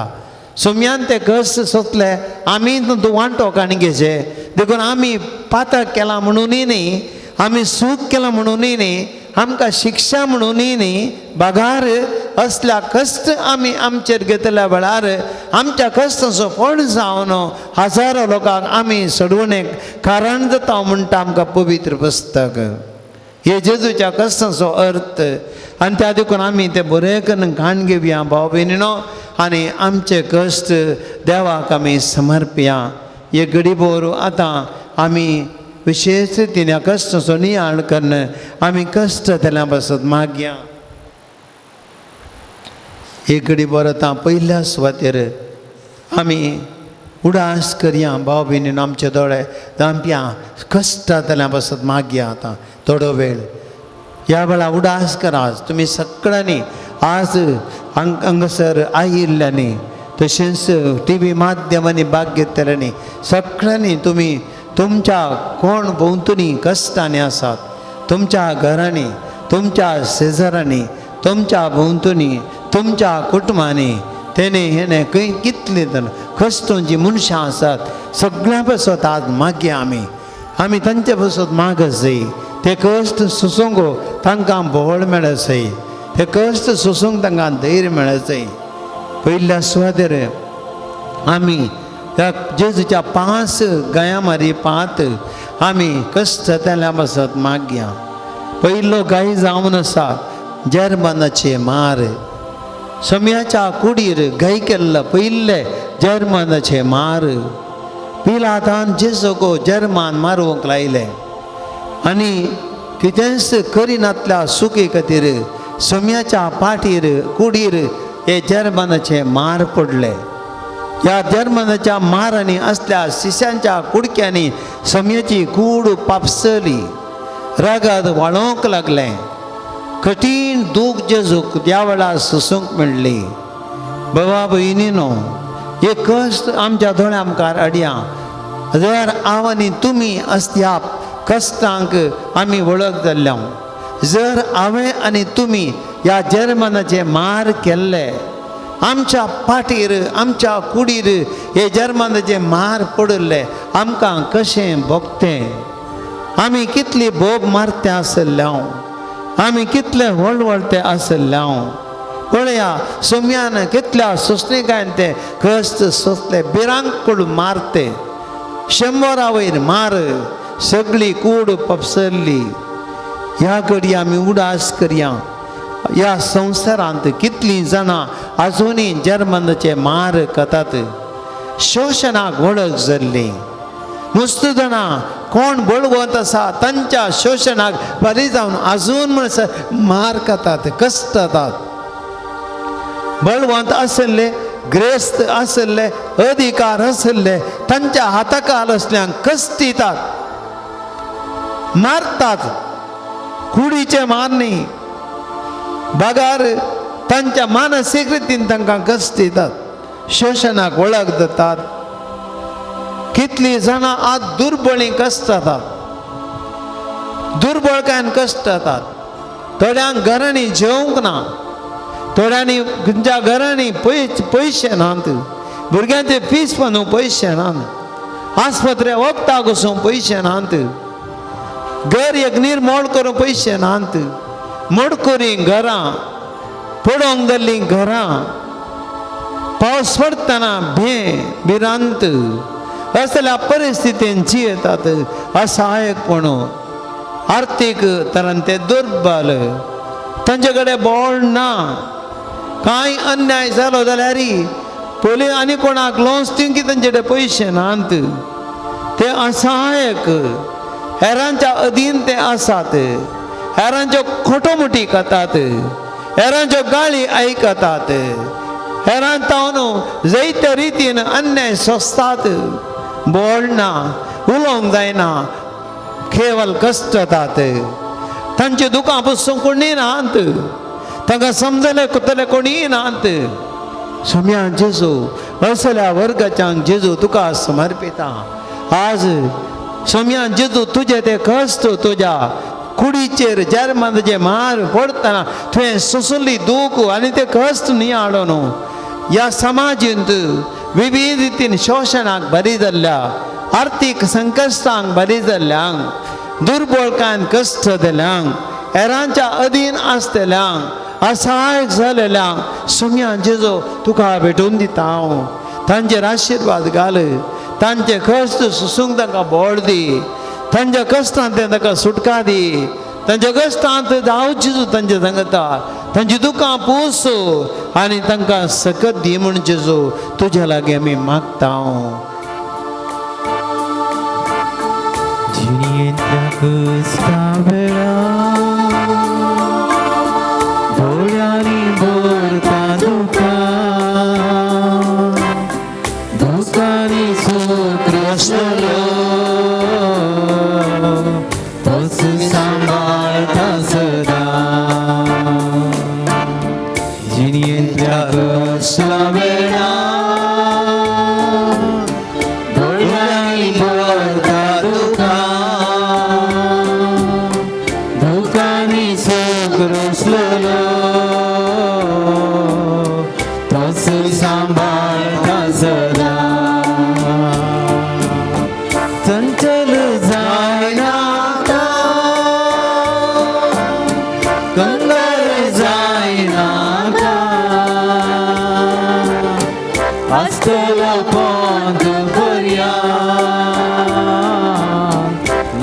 सोम्यान ते कश्ट सोंसले, आमी तूं वांटो काणी घेचे. देखून आमी पातक केलां म्हणूनय न्ही, आमी सूख केलां म्हणूनय न्ही, आमकां शिक्षा म्हणूनय न्ही, बगार असल्या कश्ट आमी आमचेर घेतल्या वेळार आमच्या कश्टाचो फळ जावन हजारो लोकांक आमी सोडवणेक कारण जाता म्हणटा आमकां पवित्र पुस्तक. हे जेजूच्या कश्टांचो अर्थ. आनी त्या देखून आमी ते बरें करून घाण घेवया भाव भयणीनो, आनी आमचे कश्ट देवाक आमी समर्पया. हे घडी भर आतां आमी विशेश रितीन ह्या कश्टांचो नियाळ करून आमी कश्ट जाल्या पासत मागया. एक घडी भर आतां पयल्या सुवातेर आमी उडास करया भाव भयणीन, आमचे दोळे धांपया, कश्ट जाल्या पासत मागया. आतां थोडो वेळ ह्या वेळा उडास करा. तुमी सगळ्यांनी आज हांगासर आयिल्ल्यांनी, तशेंच टी व्ही माध्यमांनी भाग घेतल्यांनी, सगळ्यांनी तुमी तुमच्या कोण भोंवतणी कश्टांनी आसात, तुमच्या घरांनी, तुमच्या शेजारांनी, तुमच्या भोंवतणी, तुमच्या कुटुंबांनी, तेणे हेणे खंय कितले जाण कश्टांची मनशां आसात, सगळ्यां पासत आज मागया. आमी आमी तांचे पासत मागत जाय. ते कश्ट सोसूंक तांकां बळ मेळत जाय, ते कश्ट सोसूंक तांकां धैर्य मेळत जाय. पयल्या सुवातेर आमी ह्या जेजूच्या 5 गायां मारी पांत आमी कश्ट जाल्या पासत मागया. पयलो गाय जावन आसा जर्मनाचे मार. सम्याच्या कुडीर गाय केल्लो पयल्ले जर्मनाचे मार. पिलातान जेजूक जर्मान मारूंक लायले आनी कितेंच करिनातल्या सुके खातीर सम्याच्या पाटीर कुडीर हे जर्मनाचे मार पडले. ह्या जर्मनाच्या मारांनी असल्या शिश्यांच्या कुडक्यांनी सम्याची कूड पापसली, रगत व्हाळोवंक लागलें. कठीण दूख जेजूक त्या वेळार सोसूंक मेळ्ळी. बाबा भयणीनो, हे कश्ट आमच्या दोळ्या मुखार हाडया. जर हांव आनी तुमी असल्या कश्टांक आमी वळख जाल्ल्या, जर हांवें आनी तुमी ह्या जर्मनाचे मार केल्ले आमच्या पाटीर आमच्या कुडीर हे जर्मनाचे मार पडिल्ले आमकां कशें भोगतें, आमी कितली भोग मारते आसल्ल्या, आमी कितले व्हडवळते आसल्ल्या। पळया सोम्यान कितल्या सोंसणीकायन ते कश्ट सोंसले, भिरांकूळ मारते, 100 वयर मार, सगळी कूड पपसरली। ह्या घडये आमी उडास करया, ह्या संवसारांत कितलीं जाणां आजुनूय जर्मनाचे मार खातात, शोशणाक वळख जाल्ली। नुस्तं जाणां कोण बळवंत आसा तांच्या शोशणाक बरी जावन आजून म्हणसर मार खातात, कश्ट जातात। बळवंत आशिल्ले, ग्रेस्त आशिल्ले, अधिकार आशिल्ले तांच्या हाताखाल आसल्यांक कश्ट दितात, मारतात, कुडीचे मार न्ही बगार तांच्या मानसीक रितीन तांकां कश्ट दितात, शोशणाक वळख दितात। कितलीं जाणां आज दुर्बळी कश्ट जातात, दुर्बळकायन कश्ट जातात। थोड्यांक घरांनी जेवंक ना, थोड्यांनी खंयच्या घरांनी पयशे नात, भुरग्यांचे फीस पडून पयशे नात, आस्पत्रे वखदाक वचूंक पयशे नात, घर एक निर्मोळ करूंक पयशे नात, मोडकुरी घरां, पडोवंक जाल्लीं घरां, पावस पडटना भें भिरांत, असल्या परिस्थितीन जियेतात असहायकपण, आर्थीक तरान ते दुर्बल, तांचे कडेन बळ ना। कांय अन्याय जालो जाल्यार पयलीं आनी कोणाक लोन्स दिवंक तांचे कडेन पयशे नात, ते असहायक, हेरांच्या अधीन ते आसात, हेरांच्यो खोटोमुटी खातात, हेरांच्यो गाळी आयकतात, हेरां तावन जायते रितीन अन्याय सोंसतात, बोल ना, उलोवंक जायना, केवल कश्ट जातात। तांची दुकां पुसूंक कोणूय नात, तांकां समजले कुतले कोणूय नात। सोम्या जेजू असल्या वर्गाच्यांक जेजू तुका समर्पिता। आज सोम्या जेजू तुजे ते कश्ट तुज्या कुडीचेर जर्मनाचे मार पडटना तुवें सोंसली दूख आनी ते कश्ट न्ही हाडो न्हू। ह्या समाजींत विविध रितीन शोशणाक बरी जाल्ल्या, आर्थीक संकश्टांक बरी जाल्ल्यांक, दुर्बळकायन कश्ट दिल्यांक, हेरांच्या अधीन आसतल्यांक, असहायक जालेल्यांक सोम्या जेजू तुका भेटून दिता हांव। तांचेर आशिर्वाद घाल, तांचे कश्ट सोसूंक तांकां बळ दी, तांच्या कश्टांत तांकां सुटका दी, तांच्या कश्टांत जावं जेजू तांचे सांगता, तांची दुकां पूस आनी तांकां सकत दी म्हूण जेजू तुज्या लागीं आमी मागता। जिणेंतल्या कश्टा वेळार दोळ्यांनी भरता दुकां, दुकांनी सूख आसलो तोच सांबाळटा सदां। जिणेंतल्या कश्टा वेळार दोळ्यांनी भरता दुकां, दुकांनी सूख आसलो तोच सांबाळटा सदां। चंचल जायनाका, कंगाल जायनाका, आसतलो पोंत पर्यांत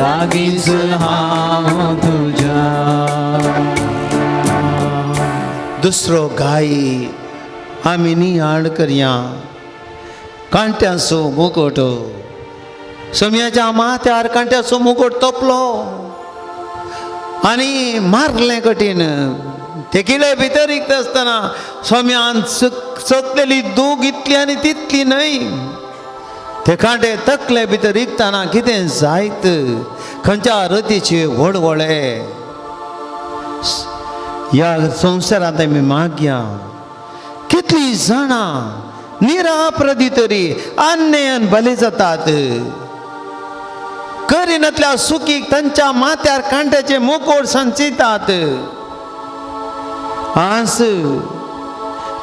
लागींच हांव तुज्या। दुसरो गाय आमी नियाळ करया, कांट्यांचो मुकोट, सोम्याच्या माथ्यार कांट्याचो मुकोट तोपलो आनी मारलें कठीण। ते किळे भितर रिगता आसतना सोम्यान सोंसलेली दूख इतली आनी तितली न्हय। ते कांटे तकले भितर रिगतना कितें जायत, खंयच्या रतीचे व्हडवळे ह्या संवसारांत आमी मागया। कितलीं जाणां निराप्रदी तरी अन्यायान बली जातात, करिनातल्या सुखीक तांच्या माथ्यार कांट्याचे मुकोट संचितात। आज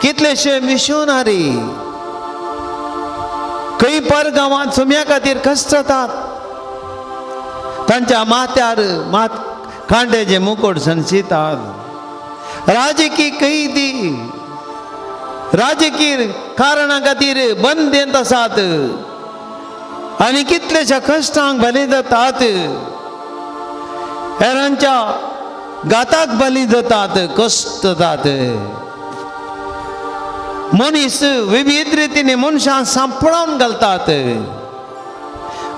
कितलेशे मिशनरी खंय परगांवांत सोम्या खातीर कश्ट जातात, तांच्या माथ्यार मात कांड्याचे मुकोट संचितात. राजकीय कैदी राजकीय कारणा खातीर बंदेंत आसात आनी कितलेशा कश्टांक बली जातात, हेरांच्या गाताक बली जातात, कश्ट जातात. मनीस विविध रितीने मनशां सांपळावन घालतात,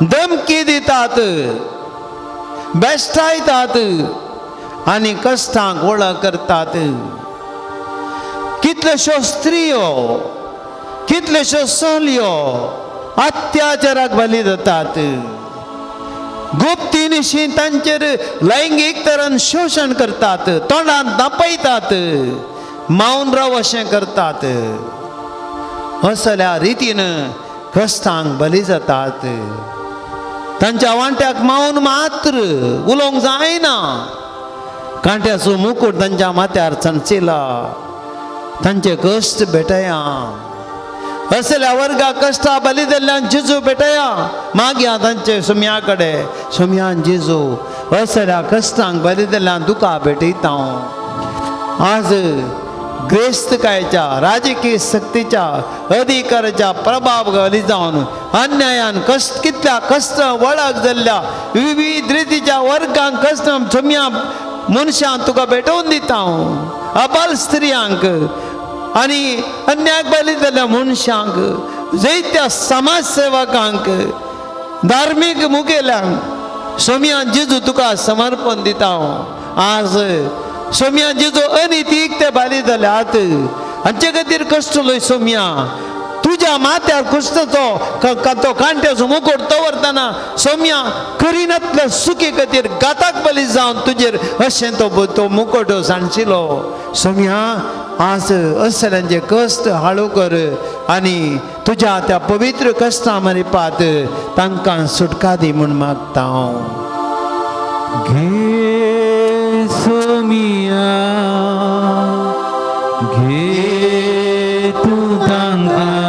धमकी दितात, बेश्टायतात आनी कश्टांक वळख करतात. कितल्योश्यो स्त्रियो, कितल्योश्यो चलयो अत्याचाराक बली जातात. गुप्तीनिशी तांचेर लैंगीक तरान शोशण करतात, तोंडान दापयतात, मावन राव अशें करतात. असल्या रितीन कश्टांक बली जातात. तांच्या वांट्याक मावन मात्र उलोवंक जायना. कांट्याचो मुकूट तांच्या माथ्यार चणचिला, तांचे कश्ट भेटया. असल्या वर्गा कश्टा बली जाल्ल्यान जेजू भेटया, मागया तांचे सोम्या कडेन, सोम्यान जेजू असल्या कश्टांक बली जाल्ल्यान दुका भेटयता. आज ग्रेस्तकायेच्या राजकीय शक्तीच्या अधिकाराच्या प्रभाव बली जावन अन्यायान कश्ट कितल्या कश्ट वळख जाल्ल्या विविध रितीच्या वर्गांक कश्ट सोम्या मनशांक तुका भेटोवन दिता. अबाल स्त्रियांक आनी अन्याक बली जाल्ल्या मनशांक, जैत्या समाज सेवकांक, धार्मीक मुखेल्यांक सोम्या जेजू तुका समर्पण दिता. आज सोम्या जेजू अनितीक ते बाली जाल्यात हांचे खातीर कश्ट लोय सोम्या, तुज्या माथ्यार कश्टाचो तो कांट्याचो मुकोट दवरतना सोम्या करिनातल्या सुके खातीर गाताक बली जावन तुजेर अशें तो तो मुकोट सांडशिलो. सोम्या आज असल्यांचे कश्ट हाळू कर आनी तुज्या त्या पवित्र कश्टां मरिपात तांकां सुटका दी म्हूण मागता हांव. घे सोमिया, घे तूं तांकां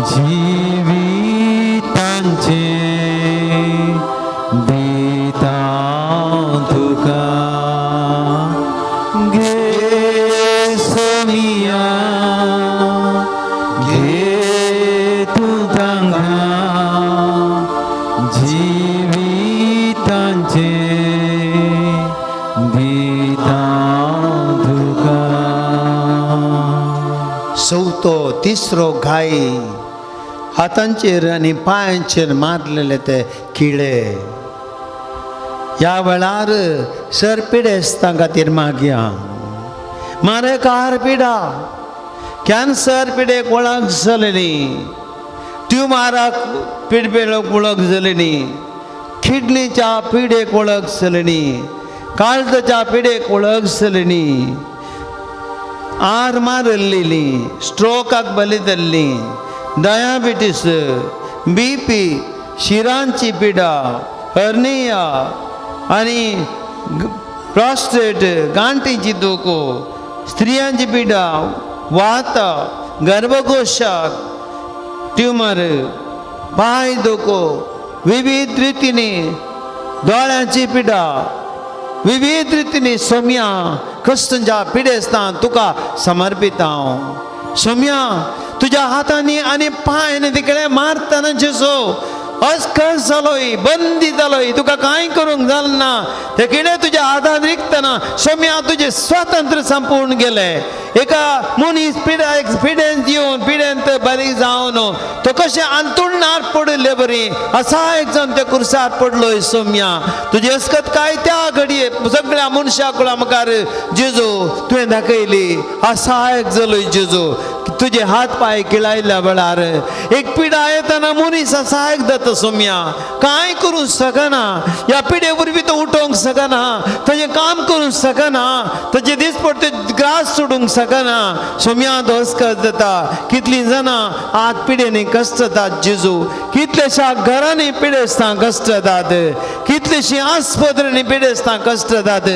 जिवितांचें दिता तुका. घे सोमिया, घे तूं तांकां जिवितांचें दिता तुका. चवथो तिसरो घाय हातांचेर आनी पांयांचेर मारलेले ते किळे. ह्या वेळार सर पिडेस्तां खातीर मागया. मारेकार पिडा, कॅन्सर पिडेक वळख जालेली, ट्युमराक पिडपेक वळख जालेली, किडनीच्या पिडेक वळख जालेली, काळजाच्या पिडेक वळख जालेली, आर मारिल्ली, स्ट्रोकाक बली जाल्ली, डायबिटीस, बी पी, शिरांची पिडा, हर्निया आनी प्रॉस्टेट, गांठीची दुखो, स्त्रियांची पिडा, वात, गर्भकोशाक ट्युमर, पांय दुखो, विविध रितींनी दोळ्यांची पिडा, विविध रितींनी सोम्या कश्टांच्या पिडेस्तां तुका समर्पिता हांव. सोम्या तुज्या हातांनी आनी पांयांनी तिकडे मारतना जेजू अस्कस जालोय, बंदी जालोय, तुका कांय करूंक जालें ना. ते कितें तुज्या हातान रिगतना सोम्या तुजें स्वातंत्र्य संपूर्ण गेलें. एका मनीस पिडा पिडेंत येवन पिडेंत बारीक जावन तो कशें अंतुळणार पडिल्ले बरी असा एक जावन त्या कुर्सार पडलोय. सोम्या तुजी अस्कत काय त्या घडये सगळ्या मनशा कुळा मुखार जेजू तुवें दाखयली. असा एक जालोय जेजू तुजे हात पांय किळायल्ल्या वेळार एक पिडा येतना मनीस असा एक जाता. सोम्या कांय करूंक शकना, ह्या पिडे वरवीं तो उठोवंक शकना, ताजें काम करूंक शकना, ताजे दिसपट्टे ग्रास सोडूंक शकना. सोम्या दोस जाता. कितलीं जाणां आत पिडेनी कश्ट जातात जेजू, कितल्याश्या घरांनी पिडेस्तां कश्ट जातात, कितलीशीं आस्पत्रेंनी पिडेस्तां कश्ट जातात,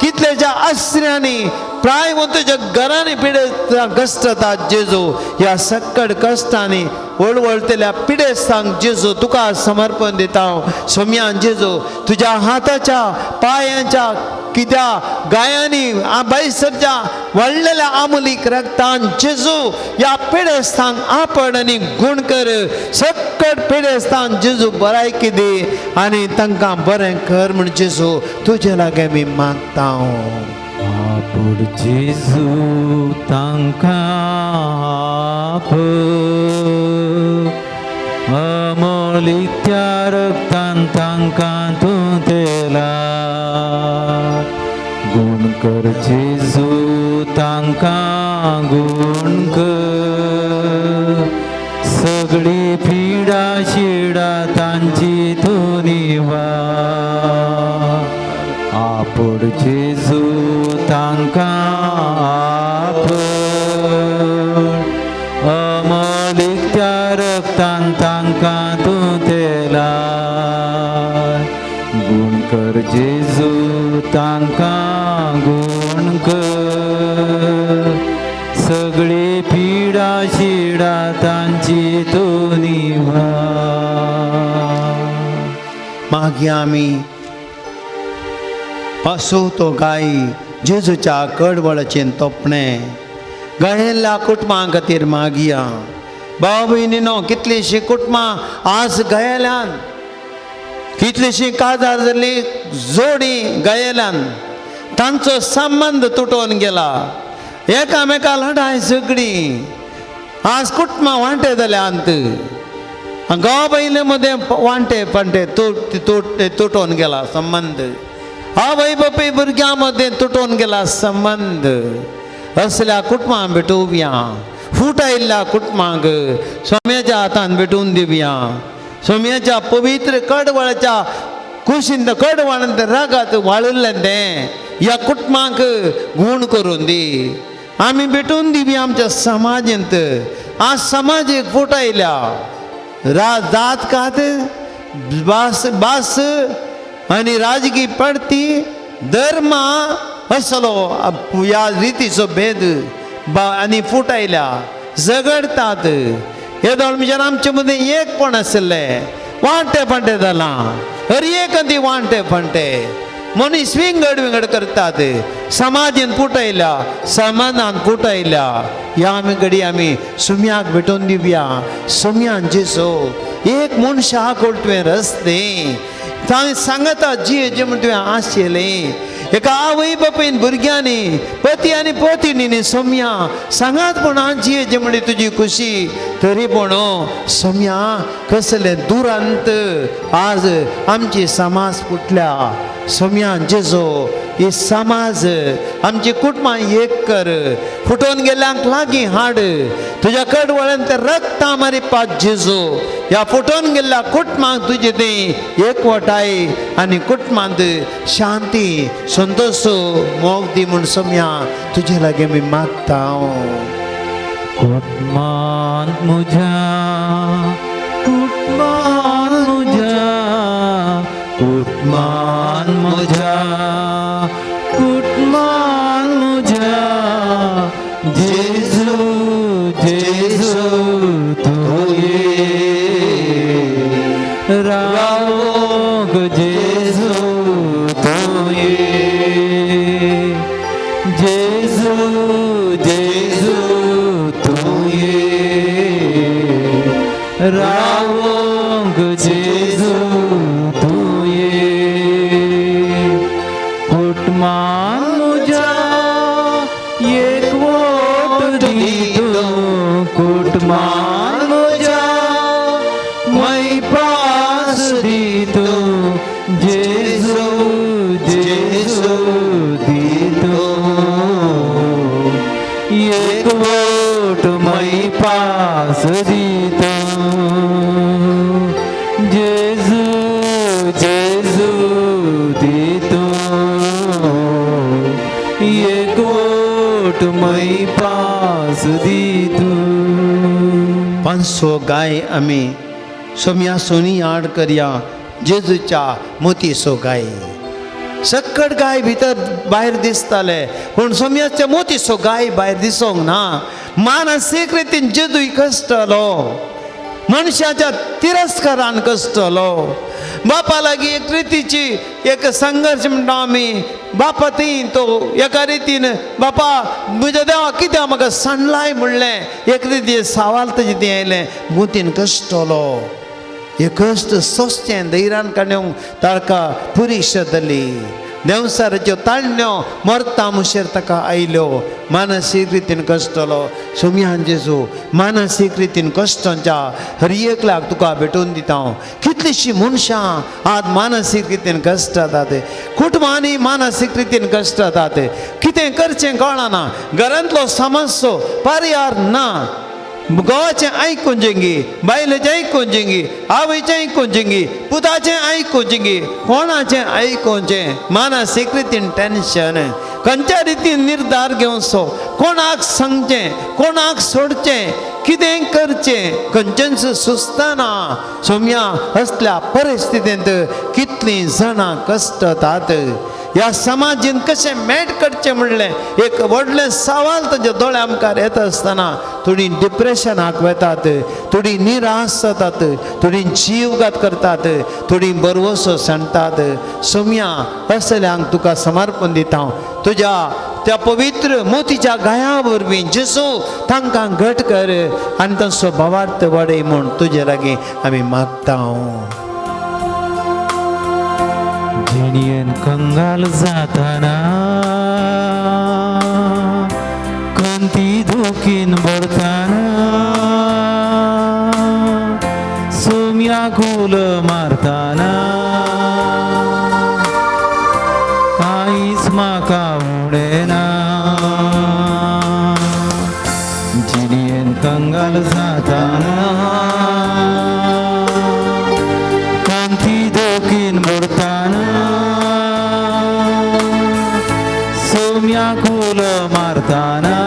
कितल्याच्या आसऱ्यांनी प्रायवंतच्या घरांनी पिडेस्तांक कश्टतात जेजू, ह्या सक्कड कश्टांनी वळवळतल्या पिडेस्तांक जेजू तुका समर्पण दिता हांव। सोम्यान जेजू तुज्या हाताच्या पांयांच्या कित्या गायांनी बायसरच्या व्हडलेल्या आमुलीक रक्तान जेजू ह्या पिडेस्तांक आपण आनी गूण कर। सक्कड पिडेस्तांक जेजू बरायकी दी आनी तांकां बरें कर म्हण जेजू तुजे लागीं आमी मागता। आपूण जेजू तांकां आप अमोलित्या रक्तान तांकां तूं तेला गूण कर जेजू तांकां गूण कर सगळी पिडा शिडा तांची तूं निवार आपूण जेजू तांकां आपण अमोलिकत्या रक्तान तांकां तूं तेला गूण कर जेजू तांकां गूण कर सगळी पिडा शिडा तांची तूं निवार। मागीर आमी पासो तो गाय जेजूच्या कडवळाचें तोपणें गायेल्ल्या कुटुंबां खातीर मागया। भाव भयणीनो कितलींशीं कुटुंबां आज गायल्यान, कितलींशीं काजार जाल्ली जोडी गायल्यान, तांचो संबंद तुटोवन गेला, एकामेका लढाय सगळी आज कुटुंबां वांटे जाल्यांत, गांव पयले मदें वांटे पांटे तुटोवन गेला संबंद, आवय बापूय भुरग्यां मदें तुटोवन गेला संबंद। असल्या कुटुंबां भेटोवया, फूट आयिल्ल्या कुटुंबांक स्वाम्याच्या हातान भेटोवन दिवया, स्वाम्याच्या पवित्र कडवळाच्या कुशीन कडवळान रागात वाळिल्लें तें ह्या कुटुंबांक गूण करून दी। आमी भेटोवन दिवया आमच्या समाजेंत। आज समाज एक फूट आयल्या, जात कात भास भास आनी राजकीय पडती धर्म असलो ह्या रितीचो भेद आनी फूट आयल्या, झगडतात। येदोळ म्हणजे आमचे मदें एकपण आशिल्लें, वांटे फांटे जालां, हर एक ती वांटे फांटे मनीस विंगड विंगड करतात। समाजेन फूट आयल्या, समाजान फूट आयल्या। ह्या आमी घडी आमी सुम्याक भेटोवन दिवया। सुम्यान जेजू एक मनशाक तुवें रस्ते तांणी सांगता जी जे म्हण तुवें आशिल्लें एका आवय बापायन भुरग्यांनी पती आनी पतिणींनी सोम्या सांगात पूण आजी जे म्हणली तुजी खुशी तरी पूण सोम्या कसलें दुरांत आज आमची समाज फुटल्या। सोम्या जेजो ही समाज आमची कुटुंबां एक कर, फुटोवन गेल्ल्यांक लागीं हाड, तुज्या कडवळ्यान ते रक्ता मारिपात जेजू ह्या फुटोवन गेल्ल्या कुटुंबांक तुजे तें एकवटाय आनी कुटुंबांत शांती संतोश मोग दी म्हूण सोम्या तुजे लागीं आमी मागता। कुटुंबांत म्हज्या, कुटुंबांत म्हज्या, कुटुंबांत म्हज्या, कुटुंबांत म्हज्या जेजू जेजू तूं ये रावोंक जेजू तूं ये जेजू जेजू तूं ये रावोंक जेजू तूं ये कुटुंबांत म्हज्या एकवट दी तूं, कुटुंबांत म्हज्या मैपास दी तूं जेजू जेजू दी तूं एकवट मैपास दी तूं जेजू जेजू दी तूं एकवट मैपास दी तूं। 500 गाय आमी सोम्या सोनी याद करया जेजूच्या मोतीचो गाय। सक्कड गाय भितर भायर दिसताले पूण सोमयाच्या मोतीचो गाय भायर दिसोंक ना. मानसीक रितीन जेजूय कश्टलो, मनशाच्या तिरस्कारान कश्टलो. बापा लागीं एक रितीची एक संघर्श म्हणटा आमी. बापा ती तो एका रितीन बापा म्हज्या देवा कित्याक म्हाका सांडलाय म्हणलें एक रिती सवाल तेजें तें आयलें. मोतीन कश्टलो. हे कश्ट सोंसचें धैर्यान काडूंक ताका पुरीक्षा जाली. देंवसाराच्यो ताळण्यो मरता मुशेर ताका आयल्यो. मानसीक रितीन कश्टलो सोमयान जेजू मानसीक रितीन कश्टांच्या हर एकल्याक तुका भेटून दिता हांव. कितलींशीं मनशां आज मानसीक रितीन कश्ट जातात, कुटुंबांनी मानसीक रितीन कश्ट जातात. कितें करचें कळना, घरांतलो समस्यो पर्याय ना. घोवाचें आयकून जेंगी, बायलेचें आयकून जेंगी, आवयचें आयकून जेंगी, पुताचें आयकून जेंगी, कोणाचें आयकुचें. मानसीक रितीन टेंशन, खंयच्या रितीन निर्धार घेवचो, कोणाक सांगचें कोणाक सोडचें, कितें करचें खंयचेंच सुचतना. सोमया असल्या परिस्थितींत कितलीं जाणां कश्टतात. ह्या समाजीन कशें मेट करचें म्हणलें एक व्हडलें सवाल तांच्या दोळ्या मुखार येता आसतना थोडीं डिप्रेशनाक वेतात, थोडीं निराश जातात, थोडीं जीवघात करतात, थोडीं बरवसो सांडटात. सोमया असल्यांक तुका समर्पण दिता हांव. तुज्या त्या पवित्र मोतीच्या गाया वरवीं जेजू तांकां घट कर आनी तांचो भावार्थ वाडय म्हूण तुजे लागीं आमी मागता. जिणेन कंगाल जाताना खंती दुखीन भरताना सोम्या गुल मारताना कांयच म्हाका उणेना. जिणेन कंगाल जाताना खंती दुखीन भरताना सोम्या कुल मारताना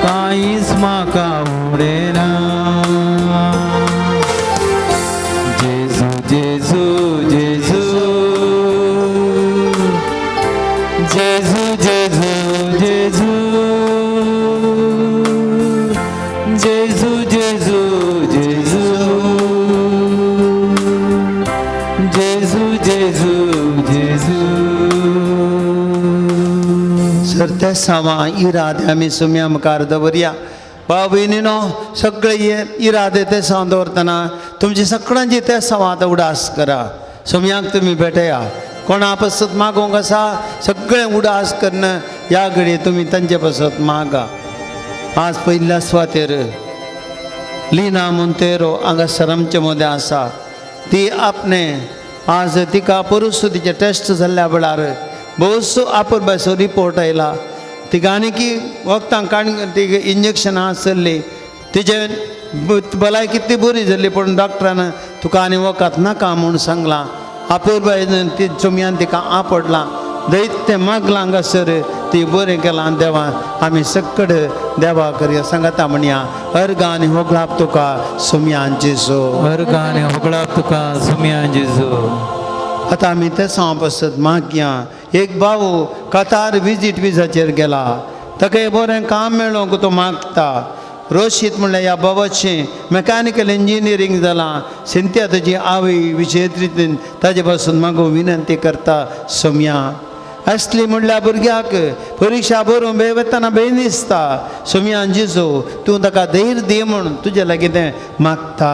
कांयच म्हाका उणेना. जेजू जेजू जेजू जेजू जेजू जेजू जेजू जेजू जेजू जेजू जेजू जेजू. सर त्या सावा इरादे आमी सोम्या मुखार दवरया. भाव भयणीनो सगळे हे इरादे ते साव दवरतना तुमची सगळ्यांची ते सावा आतां उडास करा. सोम्याक तुमी भेटया, कोणा पासत मागोंक आसा सगळें उडास कन्न ह्या घडये तुमी तांचे पासत मागा. आज पयल्या सुवातेर लिना मोंतेरो हांगासर आमचे मदें आसा. ती आपणे आज तिका परिस्थितीचे टेस्ट जाल्ल्या वेळार भोवसो आपुरबायचो रिपोर्ट आयला. तिका आनी की वखदां काडून ती इंजेक्शनां आसली तिजे भलायकी कितली बरी जाल्ली पूण डॉक्टरान तुका आनी वखद नाका म्हूण सांगलां. आपुरबायन ती चोमयान तिका आपडलां, दैत्य मागलां हांगासर ती बरें केलां देवान. आमी सक्कड देवा करया सांगता म्हणया अर्गां आनी होगळाप तुका सोमयान जेजू. अर्गां आनी होगळाप तुका सोमयान जेजू. आतां आमी ते सांव पसत मागया. एक भाऊ कतार विजीट विजाचेर गेला, ताका एक बरें काम मेळोंक तो मागता. रोशीत म्हणल्यार ह्या बाबाचें मॅकॅनिकल इंजिनियरींग जालां. सिंत्या तुजी आवय विशेश रितीन ताजे पासून मागूं विनंती करता सोमया. असली म्हणल्यार भुरग्याक परिक्षा बरोवन बें वतना बें दिसता. सोमया जेजू तूं ताका धैर्य दी म्हूण तुजे लागीं तें मागता.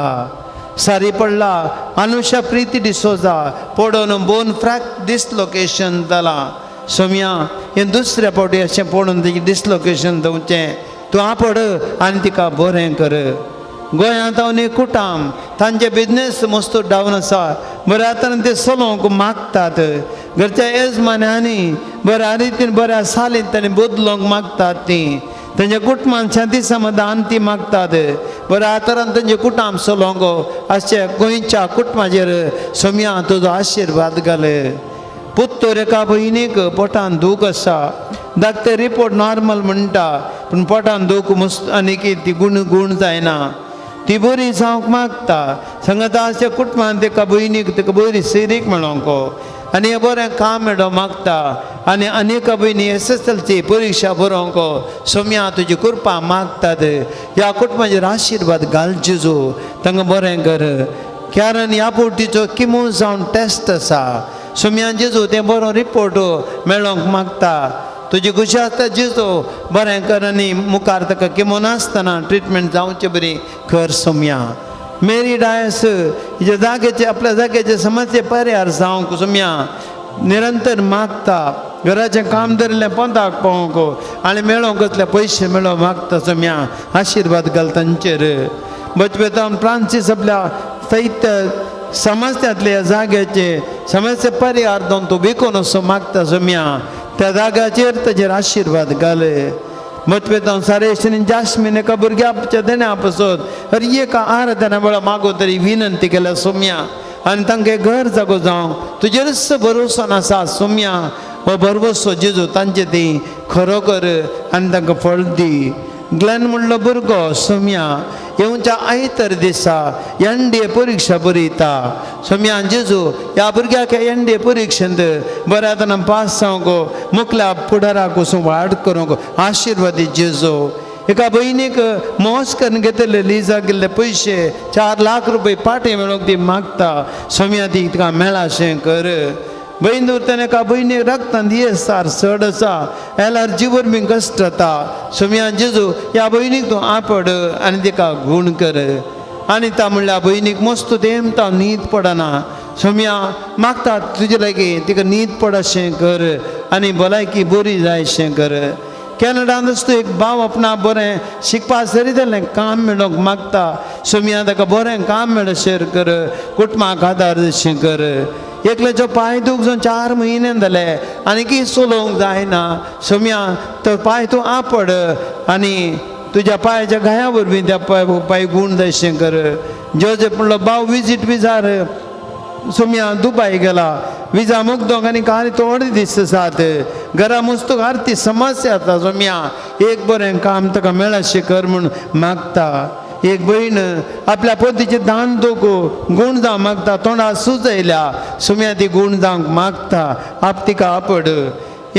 सारी पडला अनुषा प्रिती डिसोजा पडोन बोन फ्रॅक डिसलोकेशन जालां. सोमया हें दुसऱ्या फावटी अशें पडून तेजें डिसलोकेशन जावचें तूं आपड आनी तिका बरें कर. गोंयांत हांव न्ही कुटाम तांचे बिजनेस मस्त डावन आसा. बऱ्या तरेन ते चलोवंक मागतात. घरच्या येजमान्यांनी बऱ्या रितीन बऱ्या सालीन तांणी बदलूंक मागतात. तीं तेंच्या कुटुंबान शांती समाधान ती मागतात. बऱ्या तरान तेंचे कुटाम चलोवंक अशें गोंयच्या कुटुंबाचेर सोमया तुजो आशिर्वाद घाल. पुत्तोर एका भयणीक पोटान दूख आसा. डॉक्टर रिपोर्ट नॉर्मल म्हणटा पूण पोटान दूख मस्त आनी की ती गुण गुण जायना. ती बरी जावंक मागता संगताच्या कुटुंबान तेका भयणीक तेका बरी सिरीक मेळोंक आनी हें बरें काम मेळो मागता आनी अनेक भयणी SSLC परिक्षा बरोवंक सोम्या तुजी कृपा मागतात ह्या कुटुंबाचेर आशिर्वाद घाल जेजू तांकां बरें कर कारण ह्या फावटीचो किमो जावन टेस्ट आसा सोम्या जेजू तें बरो रिपोर्ट मेळोंक मागता तुजी खुशी आसता जेजू बरें कर आनी मुखार ताका किमो नासतना ट्रिटमेंट जावचे बरी कर सोम्या मेरी डायस हिच्या जाग्याचे आपल्या जाग्याचे समस्ये पर्यार जावंक सोम्या निरंतर मागता घराचें काम धरलें पोंताक पावोंक आनी मेळोंक कसले पयशे मेळो मागता सोम्या आशिर्वाद घाल तांचेर बचपेतान फ्रांसीस आपल्या साहित्य समस्यांतल्या जाग्याचे समस्या परिहार जावन तूं विकून असो मागता सोम्या त्या जाग्याचेर ताजेर आशिर्वाद घाल मतपेतान सारेश आनी जास्मीन एका भुरग्याच्या देण्या पसत हर एका आराधना वेळा मागो तरी विनंती केल्या सोम्या आनी तांकां घर जागो जावं तुजेरच भरोसो नासा सोम्या हो भरवसो जेजू तांचे ती खरोखर आनी तांकां फळ दी ग्लॅन म्हणलो भुरगो सोम्या येवच्या आयतार दिसा NDA परिक्षा बरयता सोम्या जेजू ह्या भुरग्याक NDA परिक्षेंत बऱ्या तरान पास जावंक मुखल्या फुडाराक वचून वाड करूंक आशिर्वादी जेजू एका भयणीक मोस करून घेतले लिजा गेल्ले पयशे 4 लाख रुपये पाटी मेळोंक ती मागता सोम्या ती तिका मेळाशें कर बहीण उरतना एका भयणीक रक्तान ESR चड आसा एलर्जी वरवीं कश्ट जाता सोम्या जेजू ह्या भयणीक तूं आपड आनी तिका गूण कर आनी ता म्हणल्यार भयणीक मस्त तेमता न्हीद पडना सोम्या मागता तुजे लागीं तिका न्हीद पडशें कर आनी भलायकी बरी जायशें कर कॅनडान तूं एक भाव आपणा बरें शिकपा सरी जालें काम मेळोंक मागता सोम्या ताका बरें काम मेळशें कर कुटुंबाक आदार अशें कर एकल्याचो पांय दूख जावन 4 म्हयने जाले आनी की चलोवंक जायना सोम्या तो पांय तूं आपड आनी तुज्या पांयाच्या घाया वरवीं त्या पांय गूण जायशें कर जोजेफ म्हणलो भाव विजीट विजार सोम्या दुबाय गेला विजा मुगदोंक आनी कांय थोडे दीस आसात घरा मुस्तूक आरती समस्या आसा सोम्या एक बरें काम ताका मेळशें कर म्हूण मागता एक भयण आपल्या पोतीचें दान दोको गूण जावंक मागता तोंडा सूज आयल्या सोम्या ती गूण जावंक मागता आप तिका आपड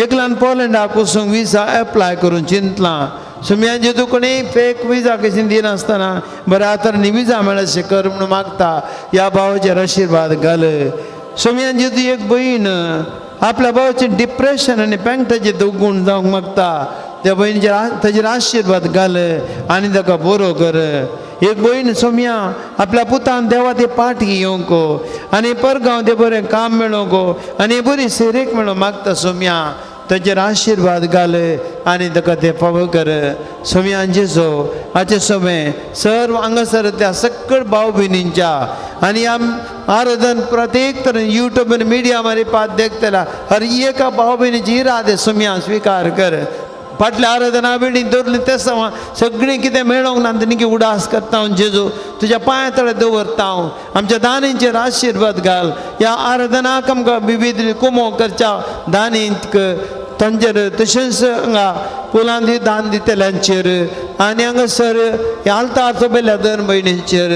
एकल्यान पोलंडाक वचूंक विजा एप्लाय करून चिंतलां सोम्या जेजू कोणी फेक विजा कशी दिनासतना बऱ्या तरांनी विजा मेळशें कर म्हूण मागता ह्या भावाचेर आशिर्वाद घाल सोम्या जेजू एक भयण आपल्या भावाचें डिप्रेशन आनी पेंगटाचें गूण जावंक मागता त्या भयणीचेर ताजेर आशिर्वाद घाल आनी ताका बरो कर एक भयण सोम्या आपल्या पुतान देवा ते पाठी येवंक आनी परगांव ते बरें काम मेळोंक आनी बरी सेरेक मेळो मागता सोम्या ताजेर आशिर्वाद घाल आनी ताका ते फावो कर सोम्या जेजो हाचे सोमे सर्व हांगासर त्या सकळ भाव भयणींच्या आनी आम आराधन प्रत्येक तरेन यूट्यूब आनी मिडिया मारी पात देखतल्या हर एका भाव भयणीची इरादे सोम्या स्विकार कर फाटल्या आराधना वेळी दवरली ते समा सगळीं कितें मेळोंक ना तेणी उडास करता हांव जेजू तुज्या पांया तळे दवरता हांव आमच्या दानींचेर आशिर्वाद घाल ह्या आराधनाक आमकां विविध कुमो करच्या दानींक तांचेर तशेंच हांगा फुलां दान दितल्यांचेर आनी हांगासर ह्या आल्तार सोबयल्या दर भयणींचेर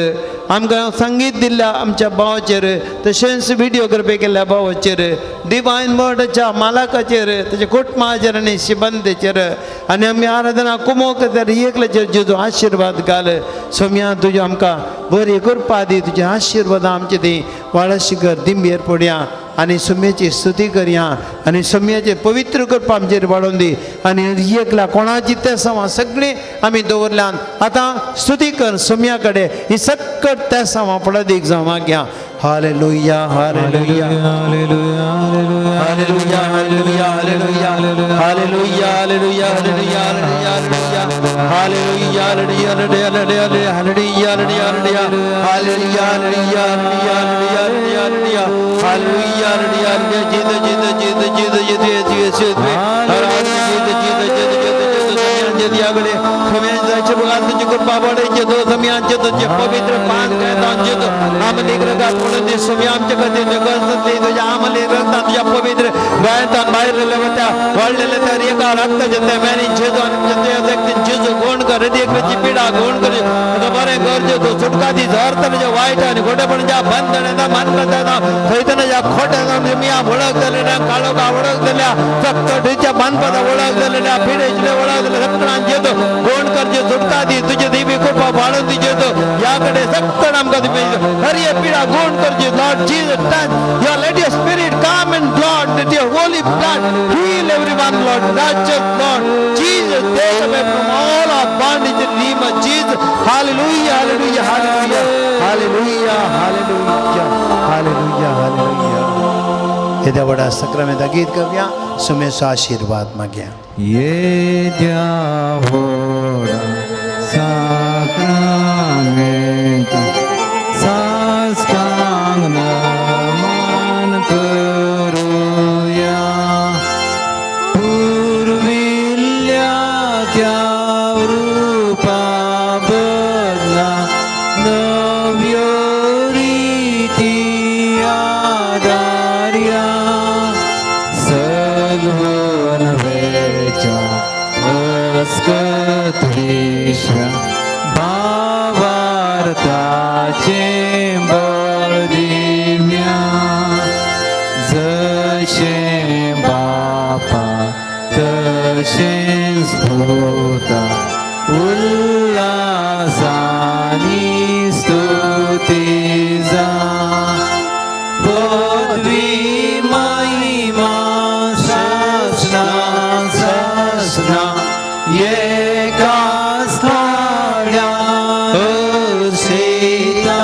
आमकां संगीत दिल्ल्या आमच्या भावाचेर तशेंच व्हिडियोग्राफी केल्ल्या भावाचेर डिवायन वर्डाच्या मालकाचेर तेच्या कुटुंबाचेर आनी शिबंदेचेर आनी आमी आराधना कुमो करता एकल्याचेर जेजू आशिर्वाद घाल सोम्या तुज्यो आमकां बरी कृपा दी तुजे आशिर्वाद आमचे ती वाळशी कर दिंबेर पडया आनी सोम्याची स्तुती करया आनी सोम्याचे पवित्र कृपा आमचेर वाडोवन दी आनी एकल्या कोणाची ते समा सगळीं आमी दवरल्यान आतां स्तुती कर सोम्या कडेन ही सकट त्या समा पडदीक जावं मागया hallelujah hallelujah hallelujah hallelujah hallelujah hallelujah hallelujah hallelujah hallelujah hallelujah hallelujah hallelujah hallelujah hallelujah hallelujah hallelujah hallelujah hallelujah hallelujah जिद जिद जिद जिद जिद जिद जिद जिद जिद जिद जिद जिद याकडे समेजाचे बघा तुझी कृपा वाढायची तो समियांचे तुझे पवित्र पान करता आमले रगात म्हणून ते समी आमच्या खातीर तुझ्या आमले रक्तात तुझ्या पवित्र गायतात बाहेर होत्या वाढलेल्या त्या एका रक्ताच्या त्या मॅनी जेजू आणि जेजू कोण कर एकल्याची पिडा गुण कर तुका बरें करचें तूं सुटका दी जर तरेचे वायट आनी खोटेपणच्या बंधन येता मानकत येता थंयतना ज्या खोट्या मिया वळख जालेल्या काळोखा वळख जाल्या चकचटीच्या बांदपाचा वळख जालेल्या पिडेचले वळख जाल्या सगळ्यांचे तूं गुण करचे सुटका दी तुजे देवी कृपा वाडून दिजे तूं ह्या कडेन सगळं आमकां हर एक पिडा गुण करची. Lord Jesus touch your, let your spirit come and Lord, let your holy blood heal everyone, Lord. Touch us, Lord Jesus, take away from all our bondage in the name of Jesus. Hallelujah, hallelujah, hallelujah, hallelujah, hallelujah, hallelujah, hallelujah. येद्या व्हडा सक्रामेंता गीत गावया, सुमेचो आशिर्वाद मागया. येद्या व्हडा साक्रामेंता साष्टांग नमन करुया, पुर्विल्ल्या त्या रुपा बदला नव्यो रिती आदार्या, सगवन वेच्या अस्कत विश्व भावार्थाचे बळ दिव्या, जशें बापा तशेंच पुता उल्हासानी स्तुती जा, पदवी महिमा सासना सासना एका स्थान्या असिता,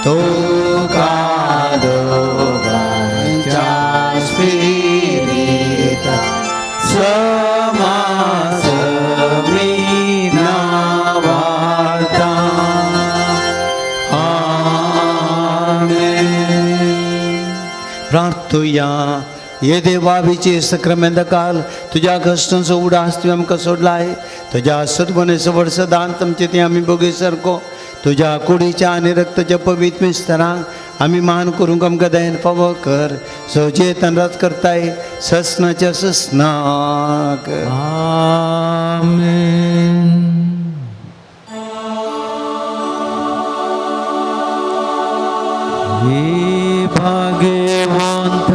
तुका दोगांच्या स्पिरिता समासमी नावार्ता. आमेन. प्रार्थुया. ये देवावीचे सक्रामेंत काल तुज्या कश्टांचो उडास तुवें आमकां सोडलाय, तुज्या सद्गुणेचो वर्सदान तुमचे ते आमी बगय सारको तुज्या कुडीच्या आनी रक्ताच्या पवित्र मिस्तरांक आमी मान करूंक आमकां दयन फावो कर, सो जे तनराज करताय ससनाच्या ससनाक. आमेन. हे भाग्यवंत